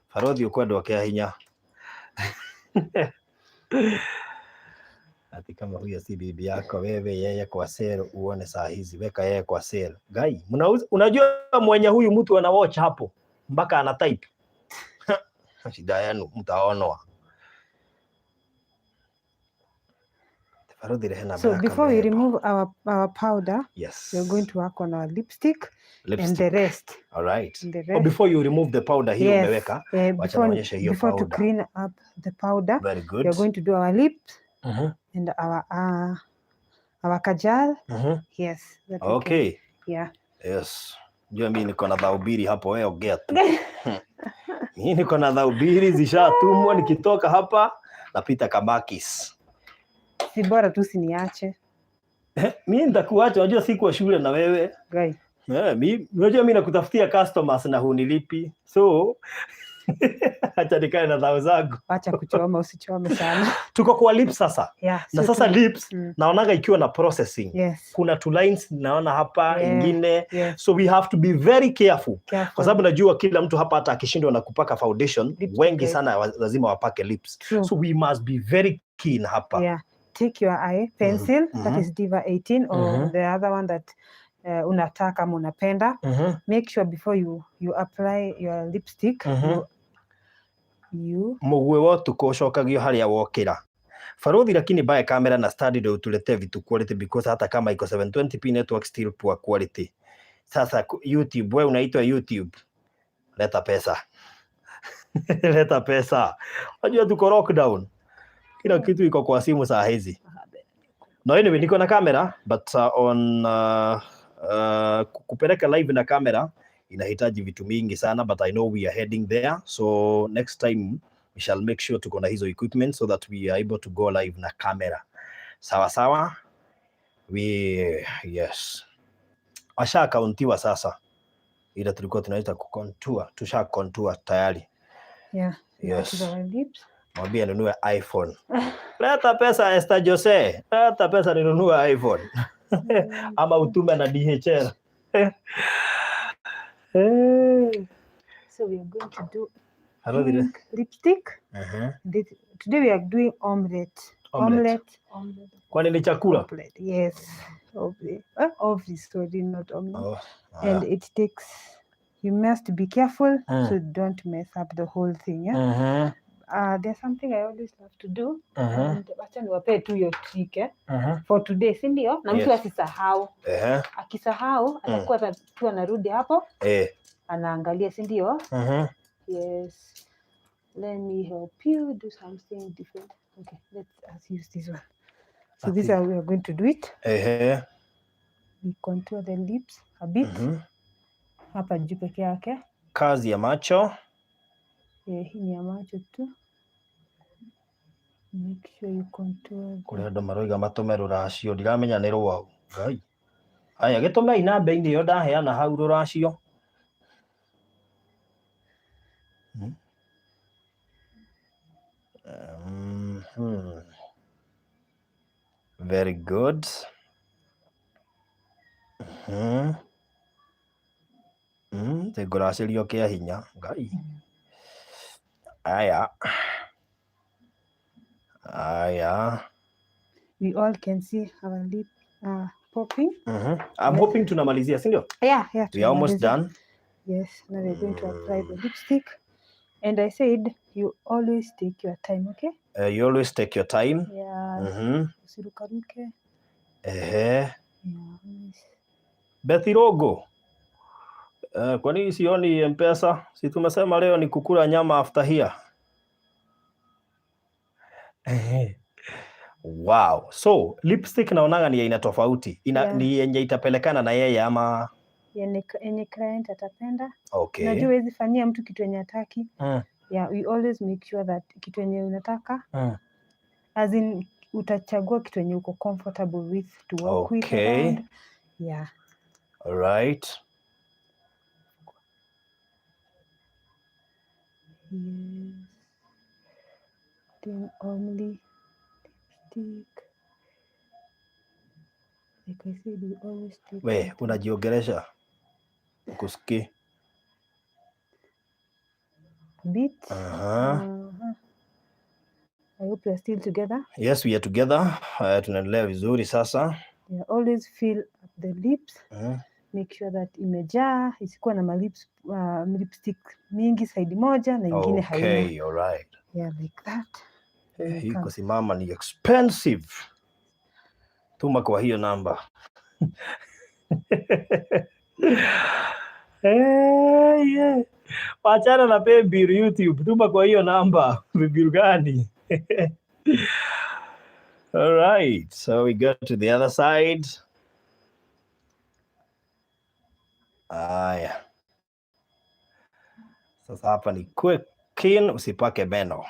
Farodhi ukwendwa kia hinya. Ati kama huyo si bibi yako wewe, yeye kwa sale, uone saa hizi, weka yeye kwa sale. Gai, mnauza, unajua mwenye huyu mtu ana watch hapo mpaka ana type. Shida yenu mtaonwa. Farodhi rehe namba So ya before we kamera. Remove our powder, Yes. we're going to work on our lipstick, and the Lipstick. rest. All right. And the Oh, rest. before you remove the powder hiyo Yes. umeweka, wacha nionyeshe hiyo Before to powder. clean up the powder, Very good. we are going to do our lips and our kajal. Yes. That we can. Okay. Yeah. Yes. Jua mimi niko na dhahubiri hapo, wewe ongea tu. Mimi niko na dhahubiri zishatumwa, nikitoka hapa napita Kamakis. Si bora tu usiniache. Mimi nitakuacha, unajua sikuwa shule na wewe. Guy. Eh, mi, unajua mimi nakutafutia customers na hunilipi. So acha nikae na dhao zangu. Wacha kuchoma, usichome sana. Tuko kwa lips sasa. Yeah. Na so sasa lips naonaga ikiwa na processing. Kuna two lines naona hapa ingine. So we have to be very careful. Careful. Kwa sababu najua kila mtu hapa hata akishindwa na kupaka foundation, Lips wengi red. Sana lazima wapake lips. True. So we must be very keen hapa. Yeah. Take your eye pencil, that is Diva 18 or the other one that unataka ama unapenda. Make sure before you apply your lipstick, you Mũguĩ wa ũtukũ ũcokagio harĩa wokĩra. Farodhi, lakini buy camera na stand ndio utuletee vitu quality, because hata kama iko 720p network, still poor quality. Sasa YouTube, wewe unaitwa YouTube. Leta pesa. Leta pesa. Unajua tuko lockdown. Kila kitu iko kwa simu saa hizi. No, anyway, niko na kamera, but on kupeleka live na kamera inahitaji vitu mingi sana, but I know we are heading there, so next time we shall make sure tuko na hizo equipment so that we are able to go live na kamera. Sawa sawa. We yes. Asha kauntiwa sasa. Ila tulikuwa tunaita kucontour, tusha contour tayari. Yeah. Yes. To our lips. Mwambie anunue iPhone. Leta pesa, Esther Jose. Leta pesa ninunue iPhone. Ama utume na DHL. Eh. So we are going to do Hello, Dile. pink lipstick. Today we are doing omelette. Omelette. Omelette. Kwani ni chakula? Omelette. Yes. Omelette. Omelette, sorry, not omelette. Oh, And it takes, you must be careful so don't mess up the whole thing. Yeah? There's something I always love to do. And wacha niwapee tu hiyo trick, eh? For today, si ndio? Na mtu Yes. asisahau. Akisahau atakuwa tu anarudi hapo anaangalia, si ndio? Yes. Let me help you do something different. Okay, let's us use this one. So this is how we are going to do it. We contour the lips a bit. Hapa juu peke yake. Kazi ya macho. Eh, hii ni ya macho tu. Make sure you contour. Kũrĩ andũ maroiga matũme rũracio, ndiramenya nĩ rwau. Ngai. Aya, gĩtũmei namba-inĩ ĩyo ndaheana hau rũracio. Very good. Ngũracĩrio kĩa hinya. Ngai. Aya. Aya. We all can see our lip popping. I'm Yes. hoping tunamalizia, si ndio? Yeah. We are almost Tunamaliza. Done. Yes, now we're going to apply the lipstick. And I said you always take your time, okay? You always take your time. Yeah. Usirukaruke. Ehe. Yeah, always. Beth Rogo. Kwa nini sioni M-Pesa? Si tumesema leo ni kukula nyama after here. Ehe. Wow. So, lipstick naonaga ni aina tofauti. Ina, ni yenye itapelekana na yeye ama Yenye client atapenda. Okay. Unajua huwezi fanyia mtu kitu yenye hataki. Yeah, we always make sure that kitu yenye unataka, as in utachagua kitu yenye uko comfortable with to work with around. Yeah. All right. Yes. Then only lipstick. Like I said, we always take We, our time. Unajiongelesha. Kusikii. A bit. I hope we are still together. Yes, we are together. Tunaendelea vizuri sasa. Yeah, always fill up the lips. Make sure that imejaa, isikuwe na malips, lipstick mingi side moja na ingine haina. Okay, all right. Yeah, like that. Eh, hii Welcome. kusimama ni expensive. Tuma kwa hiyo namba. Eh, yeah. Wachana na paybill YouTube, tuma kwa hiyo namba. Paybill gani? All right, so we go to the other side. Aya. Sasa hapa ni quick clean, usipake meno.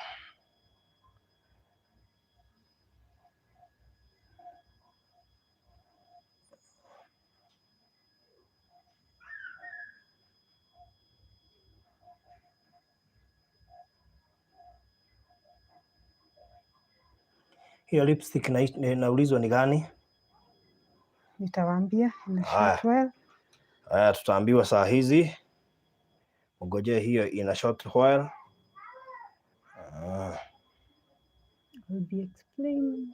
Hiyo lipstick naulizwa ni gani? Nitawaambia in a Haya. Short while. Haya, tutaambiwa saa hizi. Ungojee hiyo in a short while. Ah. I'll be explaining.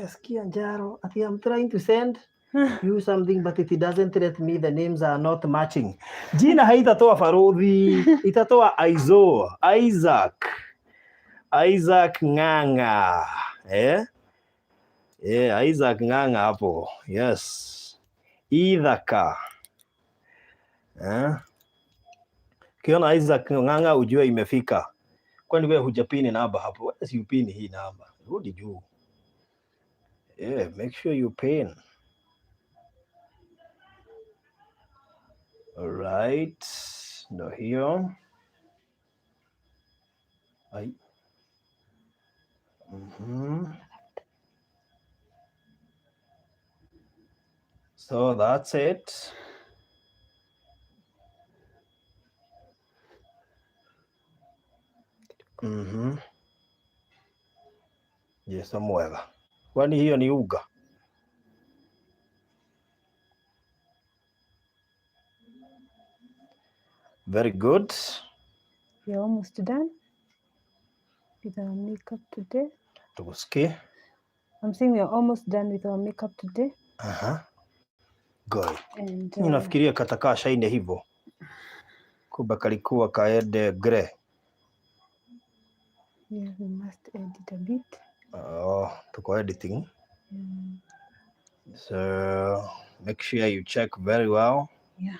Sikia Njaro, ati I'm trying to send you something but it doesn't let me, the names are not matching. Jina haitatoa Farodhi, itatoa Aizo, Isaac. Isaac Ng'ang'a. Eh? Yeah, Isaac Ng'ang'a hapo. Yes. Ithaka. Eh? Ukiona Isaac Ng'ang'a ujue imefika. Kwani wewe hujapini namba hapo? Wewe si upini hii namba. Rudi juu. Yeah, make sure you pin. All right. Ndo hiyo. Ai. So that's it. Yes, mwega. Kwani hiyo ni uga? Very good. We are almost done with our makeup today. Tukusikie. I'm saying we are almost done with our makeup today. Aha. Good. And Mimi nafikiria katakaa shine hivyo. Kumbe kalikuwa kaende grey. Yeah, we must edit a bit. Oh, tuko editing. Yeah. So make sure you check very well. Yeah.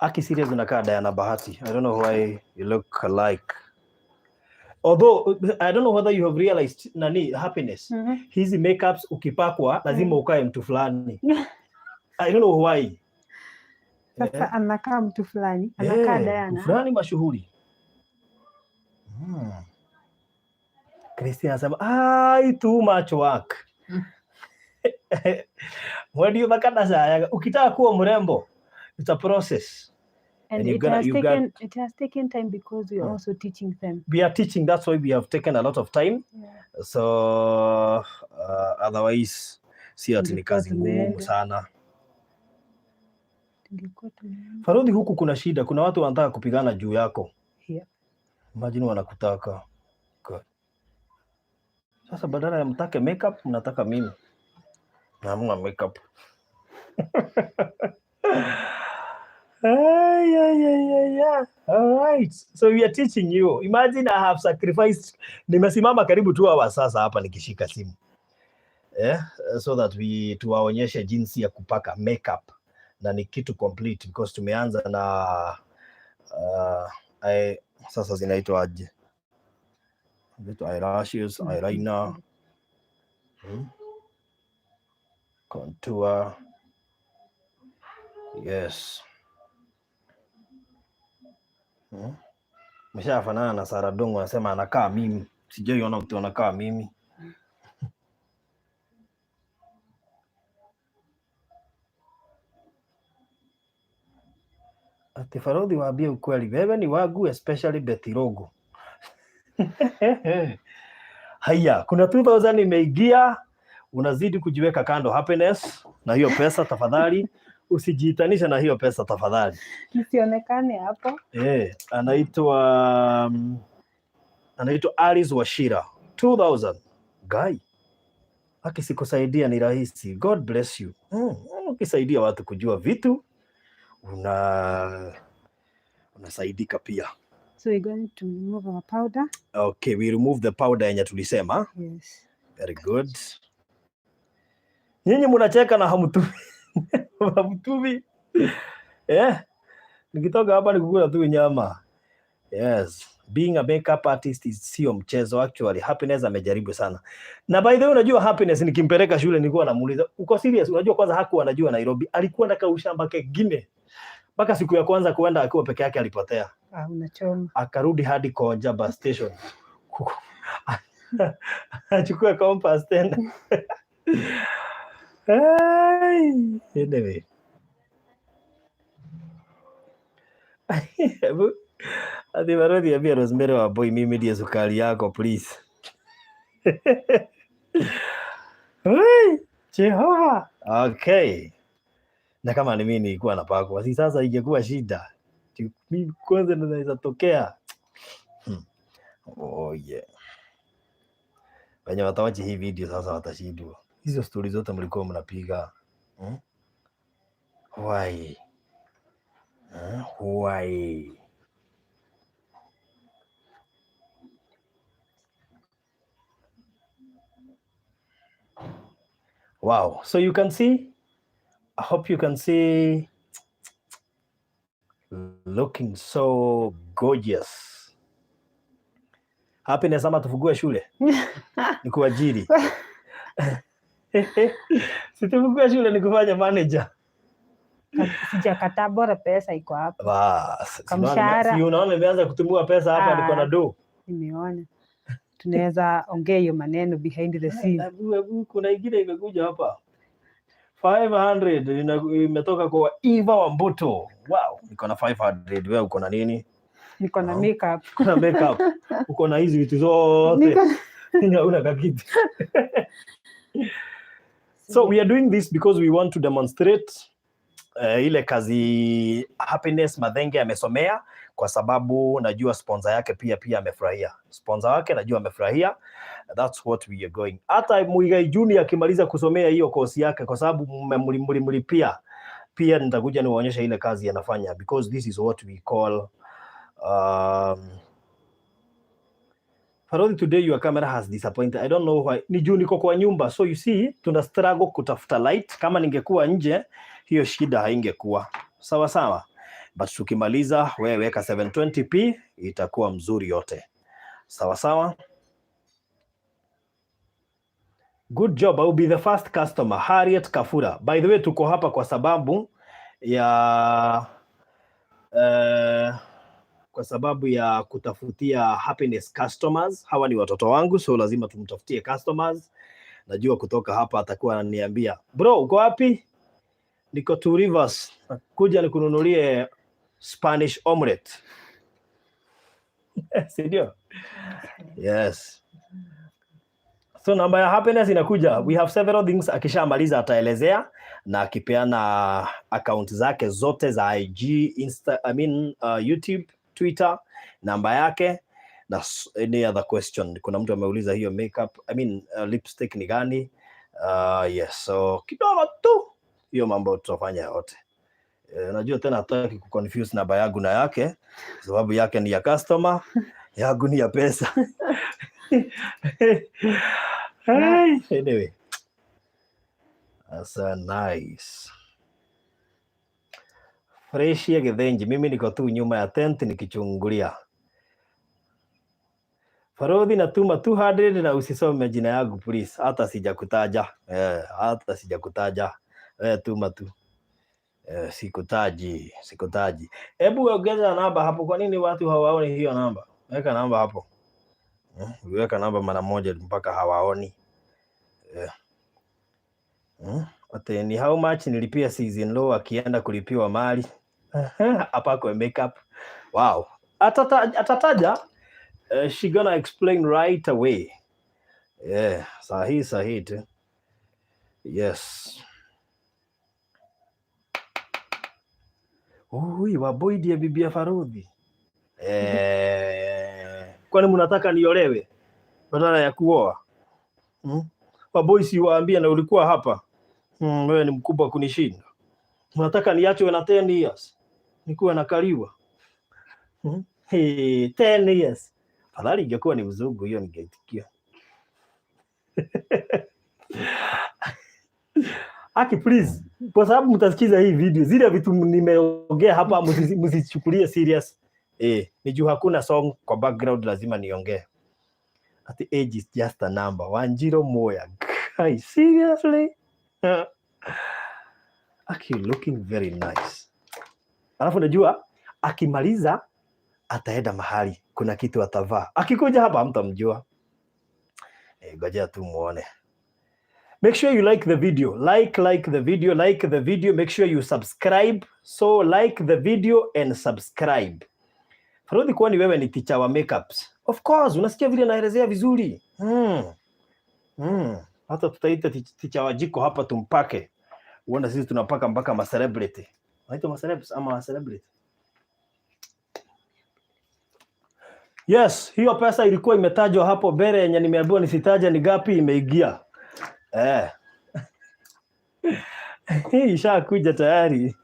Aki, serious, unakaa Diana Bahati. I don't know why you look alike. Although I don't know whether you have realized, nani, Happiness. Hizi makeups ukipakwa lazima ukae mtu fulani. I don't know why. Sasa anakaa mtu fulani, anakaa Diana. Fulani mashuhuri. Christine anasema, "Ai, too much work." Mwendio makana. Ukitaka kuwa mrembo, it's a process. And And you it gotta- has you got- taken it has taken time because we are also teaching them. We are teaching, that's why we have taken a lot of time. So otherwise si ati ni Tungekuwa kazi ngumu tumeenda. Sana. Tungekuwa tumeenda. Farudhi, huku kuna shida, kuna watu wanataka kupigana juu yako. Yeah. Imagine wanakutaka. Good. Sasa badala ya mtake makeup mnataka mimi. Na hamna makeup. Ay, ay, ay, ay, ay. All right. So we are teaching you. Imagine I have sacrificed. Nimesimama karibu 2 hours sasa hapa nikishika simu. Yeah, so that we tuwaonyeshe jinsi ya kupaka makeup. Na ni kitu complete because tumeanza na sasa zinaitwa aje? Zinaitwa eyelashes, eyeliner, contour. Yes. Mshafanana na Sarah Dongo, anasema anakaa mimi. Sijaiona mtu anakaa mimi. Ati Farodhi, waambie ukweli, wewe ni wangu, especially Betty Rogo. Haya, kuna 2000 imeingia, unazidi kujiweka kando Happiness na hiyo pesa tafadhali. Usijiitanisha na hiyo pesa tafadhali. Nisionekane hapo. Anaitwa Alice Wachira. 2000. Guy. Akisikusaidia ni rahisi. God bless you. Ukisaidia watu kujua vitu unasaidika pia. So we're going to remove our powder. Okay, we remove the powder yenye tulisema. Yes. Very good. Nyinyi mnacheka na hamtumi. Hamtumi. Nikitoka hapa nikukula tu nyama. Yes. Being a makeup artist is sio mchezo actually. Happiness amejaribu sana. Na by the way, unajua Happiness nikimpeleka shule nilikuwa namuuliza, uko serious? Unajua kwanza hakuwa anajua Nairobi. Alikuwa na kaushamba kengine. Mpaka siku ya kwanza kuenda akiwa peke yake alipotea. Ah, unachoma. Akarudi hadi Konja bus station. Achukue compass tena. Hey, anyway. Hebu ati Barothi ambia Rosemary wa boy, mimi ndiye sukari yako please. Hey, Jehova. Okay. Na kama ni mimi nilikuwa napakwa, si sasa ingekuwa shida. Mimi kwanza ndo naweza tokea. Oh yeah. Wenye watawachi hii video sasa watashindwa. Hizo stories zote mlikuwa mnapiga. Why? Why? Wow. So you can see, I hope you can see, looking so gorgeous. Happiness ama tufungue shule? Nikuajiri. Situfungue shule nikufanye manager. Sijakataa, bora pesa iko hapa. Bas, Kwa mshahara. si unaona nimeanza kutumia pesa hapa, niko na do. Nimeona. Tunaweza ongea hiyo maneno behind the scene. Hebu, hebu, kuna ingine imekuja hapa. 500 imetoka kwa Eva Wambuto. Wow, niko na 500. Wewe uko na nini? Niko na makeup. Uko na makeup. Uko na hizi vitu zote. Niko Nina una kakitu. So we are doing this because we want to demonstrate ile kazi Happiness Mathenge amesomea, kwa sababu najua sponsor yake pia amefurahia. Sponsor wake najua amefurahia. That's what we are going. Hata Muigai Junior akimaliza kusomea hiyo course yake, kwa sababu mlimlipia, pia nitakuja niwaonyeshe ile kazi anafanya, because this is what we call, Farodhi, today your camera has disappointed. I don't know why. Ni juu niko kwa nyumba. So you see, tuna struggle kutafuta light. Kama ningekuwa nje, hiyo shida haingekuwa. Sawa sawa. But tukimaliza, wewe weka 720p, itakuwa mzuri yote. Sawa sawa. Good job. I will be the first customer. Harriet Kafura. By the way, tuko hapa kwa sababu ya kutafutia Happiness customers. Hawa ni watoto wangu, so lazima tumtafutie customers. Najua kutoka hapa atakuwa ananiambia, bro, uko wapi? Niko Two Rivers. Kuja nikununulie Spanish omelette. Si ndio? Yes. So namba ya Happiness inakuja. We have several things. Akishamaliza ataelezea na akipeana account zake zote za IG, Insta, I mean, YouTube, Twitter, namba yake, Na any other question, kuna mtu ameuliza hiyo makeup, I mean, lipstick ni gani? Yes, so kidogo tu hiyo mambo tutafanya yote. Najua tena hataki kuconfuse namba yangu na yake, sababu yake ni ya customer, yangu ni ya pesa. Hey, anyway. That's nice. Fresh ya Githinji, mimi niko tu nyuma ya tent nikichungulia. Farodhi, natuma 200 na usisome jina yangu please, hata sijakutaja. Hata sijakutaja. Tuma tu. Sikutaji, sikutaji. Hebu ongeza namba hapo. Kwa nini watu hawaoni hiyo namba? Weka namba hapo. Weka namba mara moja mpaka hawaoni. Ate ni how much nilipia season low akienda kulipiwa mali. Apakwe makeup. Wow. Atataja. She gonna explain right away. Yeah, sahi sahi tu. Yes. Ui, Wambui ndiye bibi ya Farodhi. Kwani mnataka niolewe badala ya kuoa? Wambui si waambie na ulikuwa hapa. Wewe ni mkubwa kunishinda. Mnataka niachwe na 10 years. Nikuwe nakaliwa. Hey, 10 years. Afadhali ingekuwa ni mzungu hiyo ningeitikia. Aki please, kwa sababu mtasikiza hii video, zile vitu nimeongea hapa msichukulie serious. Ni juu hakuna song kwa background, lazima niongee. Ati age is just a number. Wanjiro Moya. Guys, seriously? Aki looking very nice. Alafu unajua akimaliza ataenda mahali kuna kitu atavaa. Akikuja hapa hamtamjua. Ngojea tu muone. Make sure you like the video. Like the video, like the video. Make sure you subscribe. So like the video and subscribe. Farodhi, kwani wewe ni teacher wa makeups? Of course, unasikia vile naelezea vizuri. Hata tutaita teacher wa jiko hapa tumpake. Uone sisi tunapaka mpaka ma celebrity. Wanaitwa ma celebs ama ma celebrity? Yes, hiyo pesa ilikuwa imetajwa hapo mbele yenye nimeambiwa nisitaje ni gapi imeingia. Hii ishakuja tayari.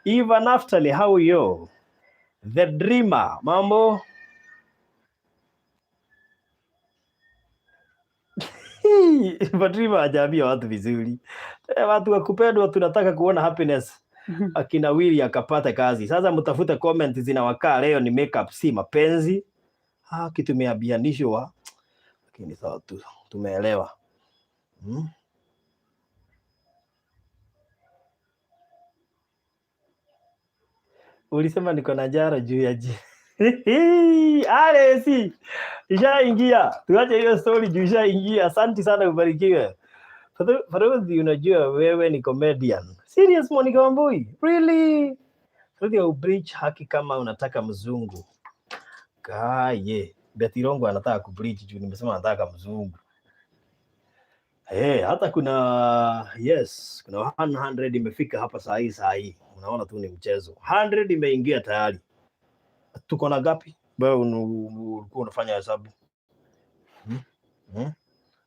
Eva Naftali, how are you? The Dreamer, mambo? Eva Dreamer hajaambia watu vizuri. Watu wa kupendwa tunataka kuona happiness. Akina Willy akapata kazi. Sasa mtafute comment zinawakaa leo ni makeup si mapenzi. Kitu imeambianishwa. Lakini sawa tu, tumeelewa. Ulisema niko na jara juu ya ji. Ale si. Ishaingia. Tuache hiyo story juu ishaingia. Asante sana, ubarikiwe. Farodhi, unajua wewe ni comedian. Serious Monica Wambui? Really? Farodhi, au bridge haki kama unataka mzungu. Kaye. Betty Rongo anataka kubridge juu nimesema anataka mzungu. Hey, hata kuna yes, kuna 100 imefika hapa saa hii saa hii. Unaona tu ni mchezo. 100 imeingia tayari. Tuko na gapi? Wewe ulikuwa unafanya hesabu.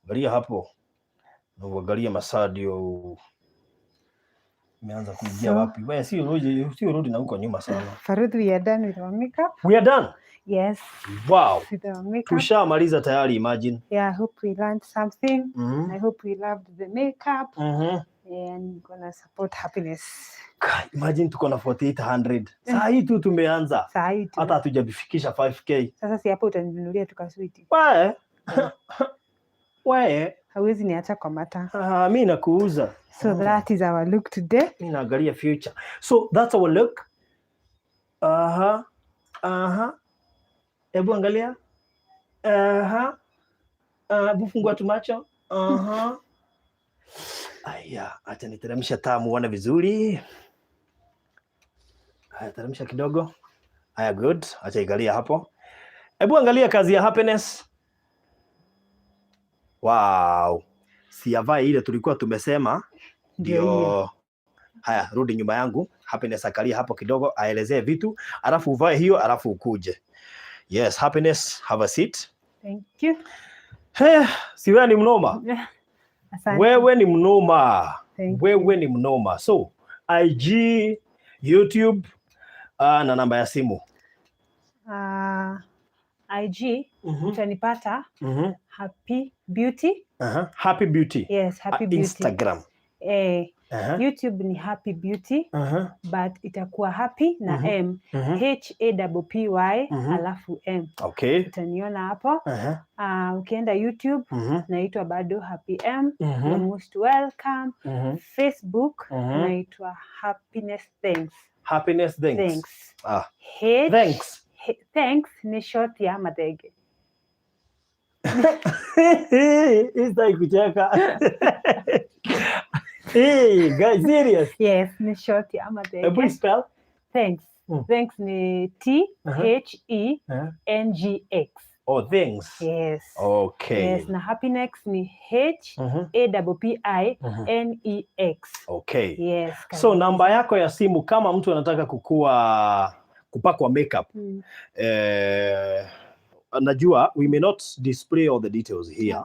Angalia hapo. Na uangalie masaa ndio imeanza kuingia So, wapi? Wewe si urudi na huko nyuma sana. Farodhi, we are done with our makeup. We are done. Yes. Wow. With our makeup. Tushamaliza tayari, imagine. Yeah, I hope we learned something. I hope we loved the makeup. And gonna support happiness. Kai, imagine tuko na 4800. Saa hii tu tumeanza. Saa hii tu. Hata hatujafikisha 5k. Sasa si hapo utaninunulia tukaswiti. We. We. Hauwezi niacha kwa mata. Mi nakuuza. So that is our look today. Mi naangalia future. So that's our look. Aha. Aha. Hebu angalia. Aha. Hebu fungua tu macho. Aha. Aya, acha niteremshe taa muone vizuri. Aya, teremsha kidogo. Aya, good. Acha igalia hapo. Hebu angalia kazi ya happiness. Wow. Si avae ile tulikuwa tumesema Ndio hiyo. ndio. Haya, rudi nyuma yangu. Happiness akalia hapo kidogo, aelezee vitu, alafu uvae hiyo, alafu ukuje. Yes, Happiness, have a seat. Thank you. Hey, si wewe ni mnoma? Asante. Wewe ni mnoma. Thank Wewe ni mnoma. So, IG, YouTube na namba ya simu. IG utanipata Happy Beauty. Happy Beauty. Yes, Happy Beauty. Instagram. YouTube ni Happy Beauty, but itakuwa Happy na M, H A P P Y, alafu M. Utaniona hapo. Ukienda YouTube naitwa bado Happy M. You're most welcome. Facebook naitwa Happiness Thanks. Happiness Thanks. Thanks. Ah. H, Thanks. H, thanks ni short ya Madhege. Sitaki kucheka. Hey, guys, serious? Yes, ni short ya Madhege. Please spell. Thanks. Thanks ni T H E N G X. Oh, thanks. Yes. Okay. Yes, na Happiness ni H A P P I N E X. Okay. Yes. So karibu. Namba yako ya simu kama mtu anataka kupakwa makeup, najua we may not display all the details here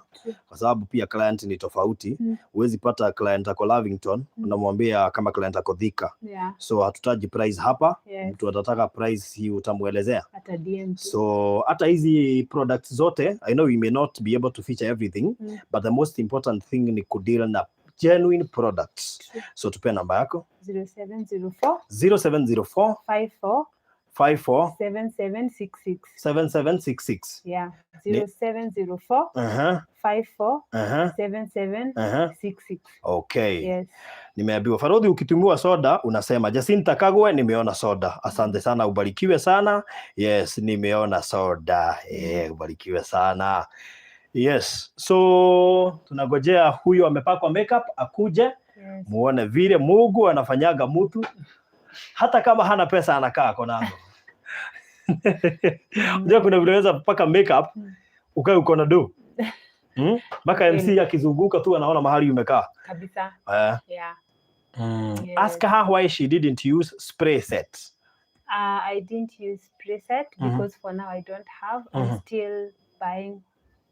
kwa sababu pia client ni tofauti. Huwezi pata client ako Lavington unamwambia kama client ako Thika. So hatutaji price hapa. Mtu atataka price hii utamuelezea. Ata DM tu. So hata hizi products zote, I know we may not be able to feature everything, but the most important thing ni kudeal na genuine products. True. So tupe namba yako. 0704 0704 54 54 7766. 7766. Yeah. 0704 54 77 66. Okay. Yes. Nimeambiwa Farodhi, ukitumiwa soda unasema Jacinta Kagwe, nimeona soda. Asante sana, ubarikiwe sana. Yes, nimeona soda. Ubarikiwe sana. Yes, so tunagojea huyu amepakwa makeup akuje, muone vile Mungu anafanyaga mtu hata kama hana pesa anakaa ako nazo. Unajua kuna vile unaweza kupaka makeup ukae uko na do, Mpaka MC akizunguka tu anaona mahali umekaa. Kabisa. Yeah. Yes. Ask her why she didn't use spray set. I didn't use preset because for now I don't have. I'm still buying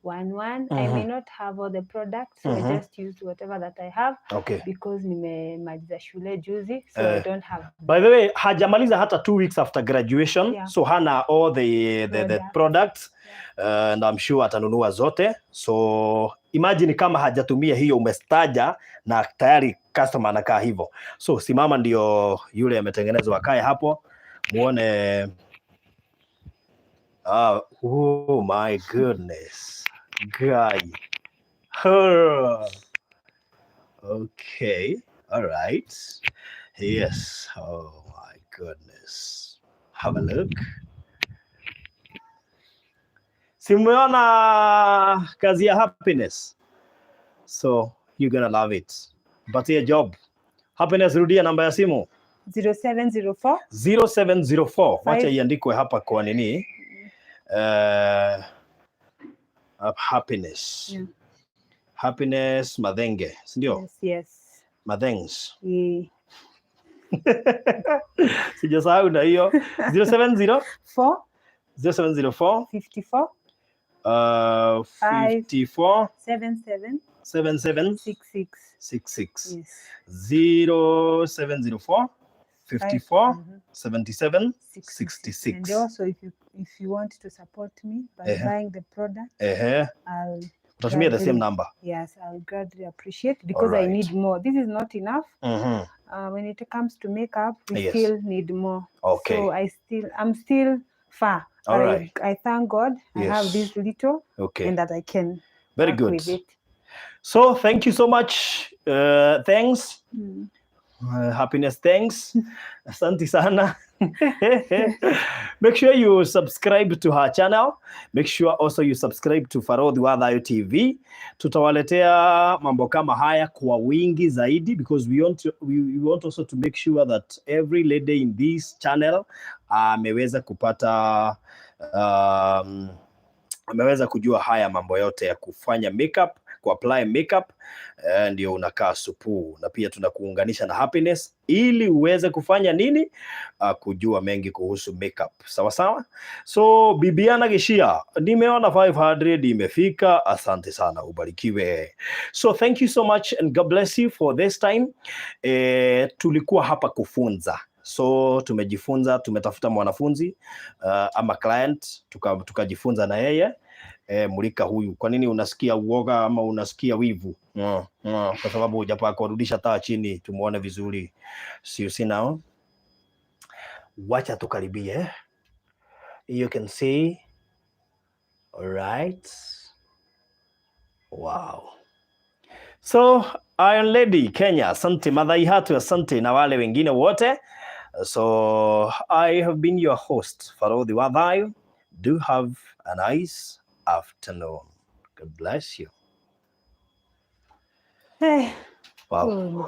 one one. I may not have all the products, so I just used whatever that I have because nimemaliza shule juzi, so I don't have. By the way, hajamaliza hata 2 weeks after graduation, so hana all the Products. Products, and I'm sure atanunua zote. So imagine kama hajatumia hiyo umestaja na tayari customer anakaa hivyo. So simama ndio yule ametengenezwa akae hapo muone. Ah, oh my goodness. Guy. Oh. Okay. All right. Yes. Oh my goodness. Have a look. Si mmeona kazi ya Happiness? So you're gonna love it. Patie job. Happiness, rudia namba ya simu. 0704 0704. Wacha Five. Iandikwe hapa kwa nini? Happiness. Happiness Madhenge, si ndio? Yes. Madhengs. Yeah. Sijasahau na hiyo. 070 4 0704 54 Five. 54 77 77 66. 66. Yes. 0704 54 77 66. And 66. also if you want to support me by buying the product, I'll Utatumia the same number. Yes, I'll gladly appreciate because I need more. This is not enough. When it comes to makeup, we still need more. So I'm still far. All But right. I thank God I have this little and that I can Very work good. With it. So thank you so much. Thanks. Happiness, thanks. Asante sana. Make sure you subscribe to her channel. Make sure also you subscribe to Farodhi wa Thayu TV. Tutawaletea mambo kama haya kwa wingi zaidi because we want also to make sure that every lady in this channel ameweza kupata ameweza kujua haya mambo yote ya kufanya makeup kwa Tunakuapply makeup, ndio unakaa supu, na pia tunakuunganisha na Happiness ili uweze kufanya nini? Kujua mengi kuhusu makeup. Sawa sawa. So Bibiana Gishia, nimeona 500 imefika. Asante sana, ubarikiwe. So thank you so much and God bless you for this time. Tulikuwa hapa kufunza, so tumejifunza, tumetafuta mwanafunzi ama client, tukajifunza na yeye. Mulika huyu. Kwa nini unasikia uoga ama unasikia wivu? Kwa sababu hujapaka. Rudisha taa chini tumuone vizuri. See, you see now? Wacha tukaribie. You can see. All right. Wow. So Iron Lady Kenya, asante. Madhai Hatu, asante, na wale wengine wote. So I have been your host, Farodhi Wadhayo. Do have a nice afternoon. God bless you. Hey, Wow. cool.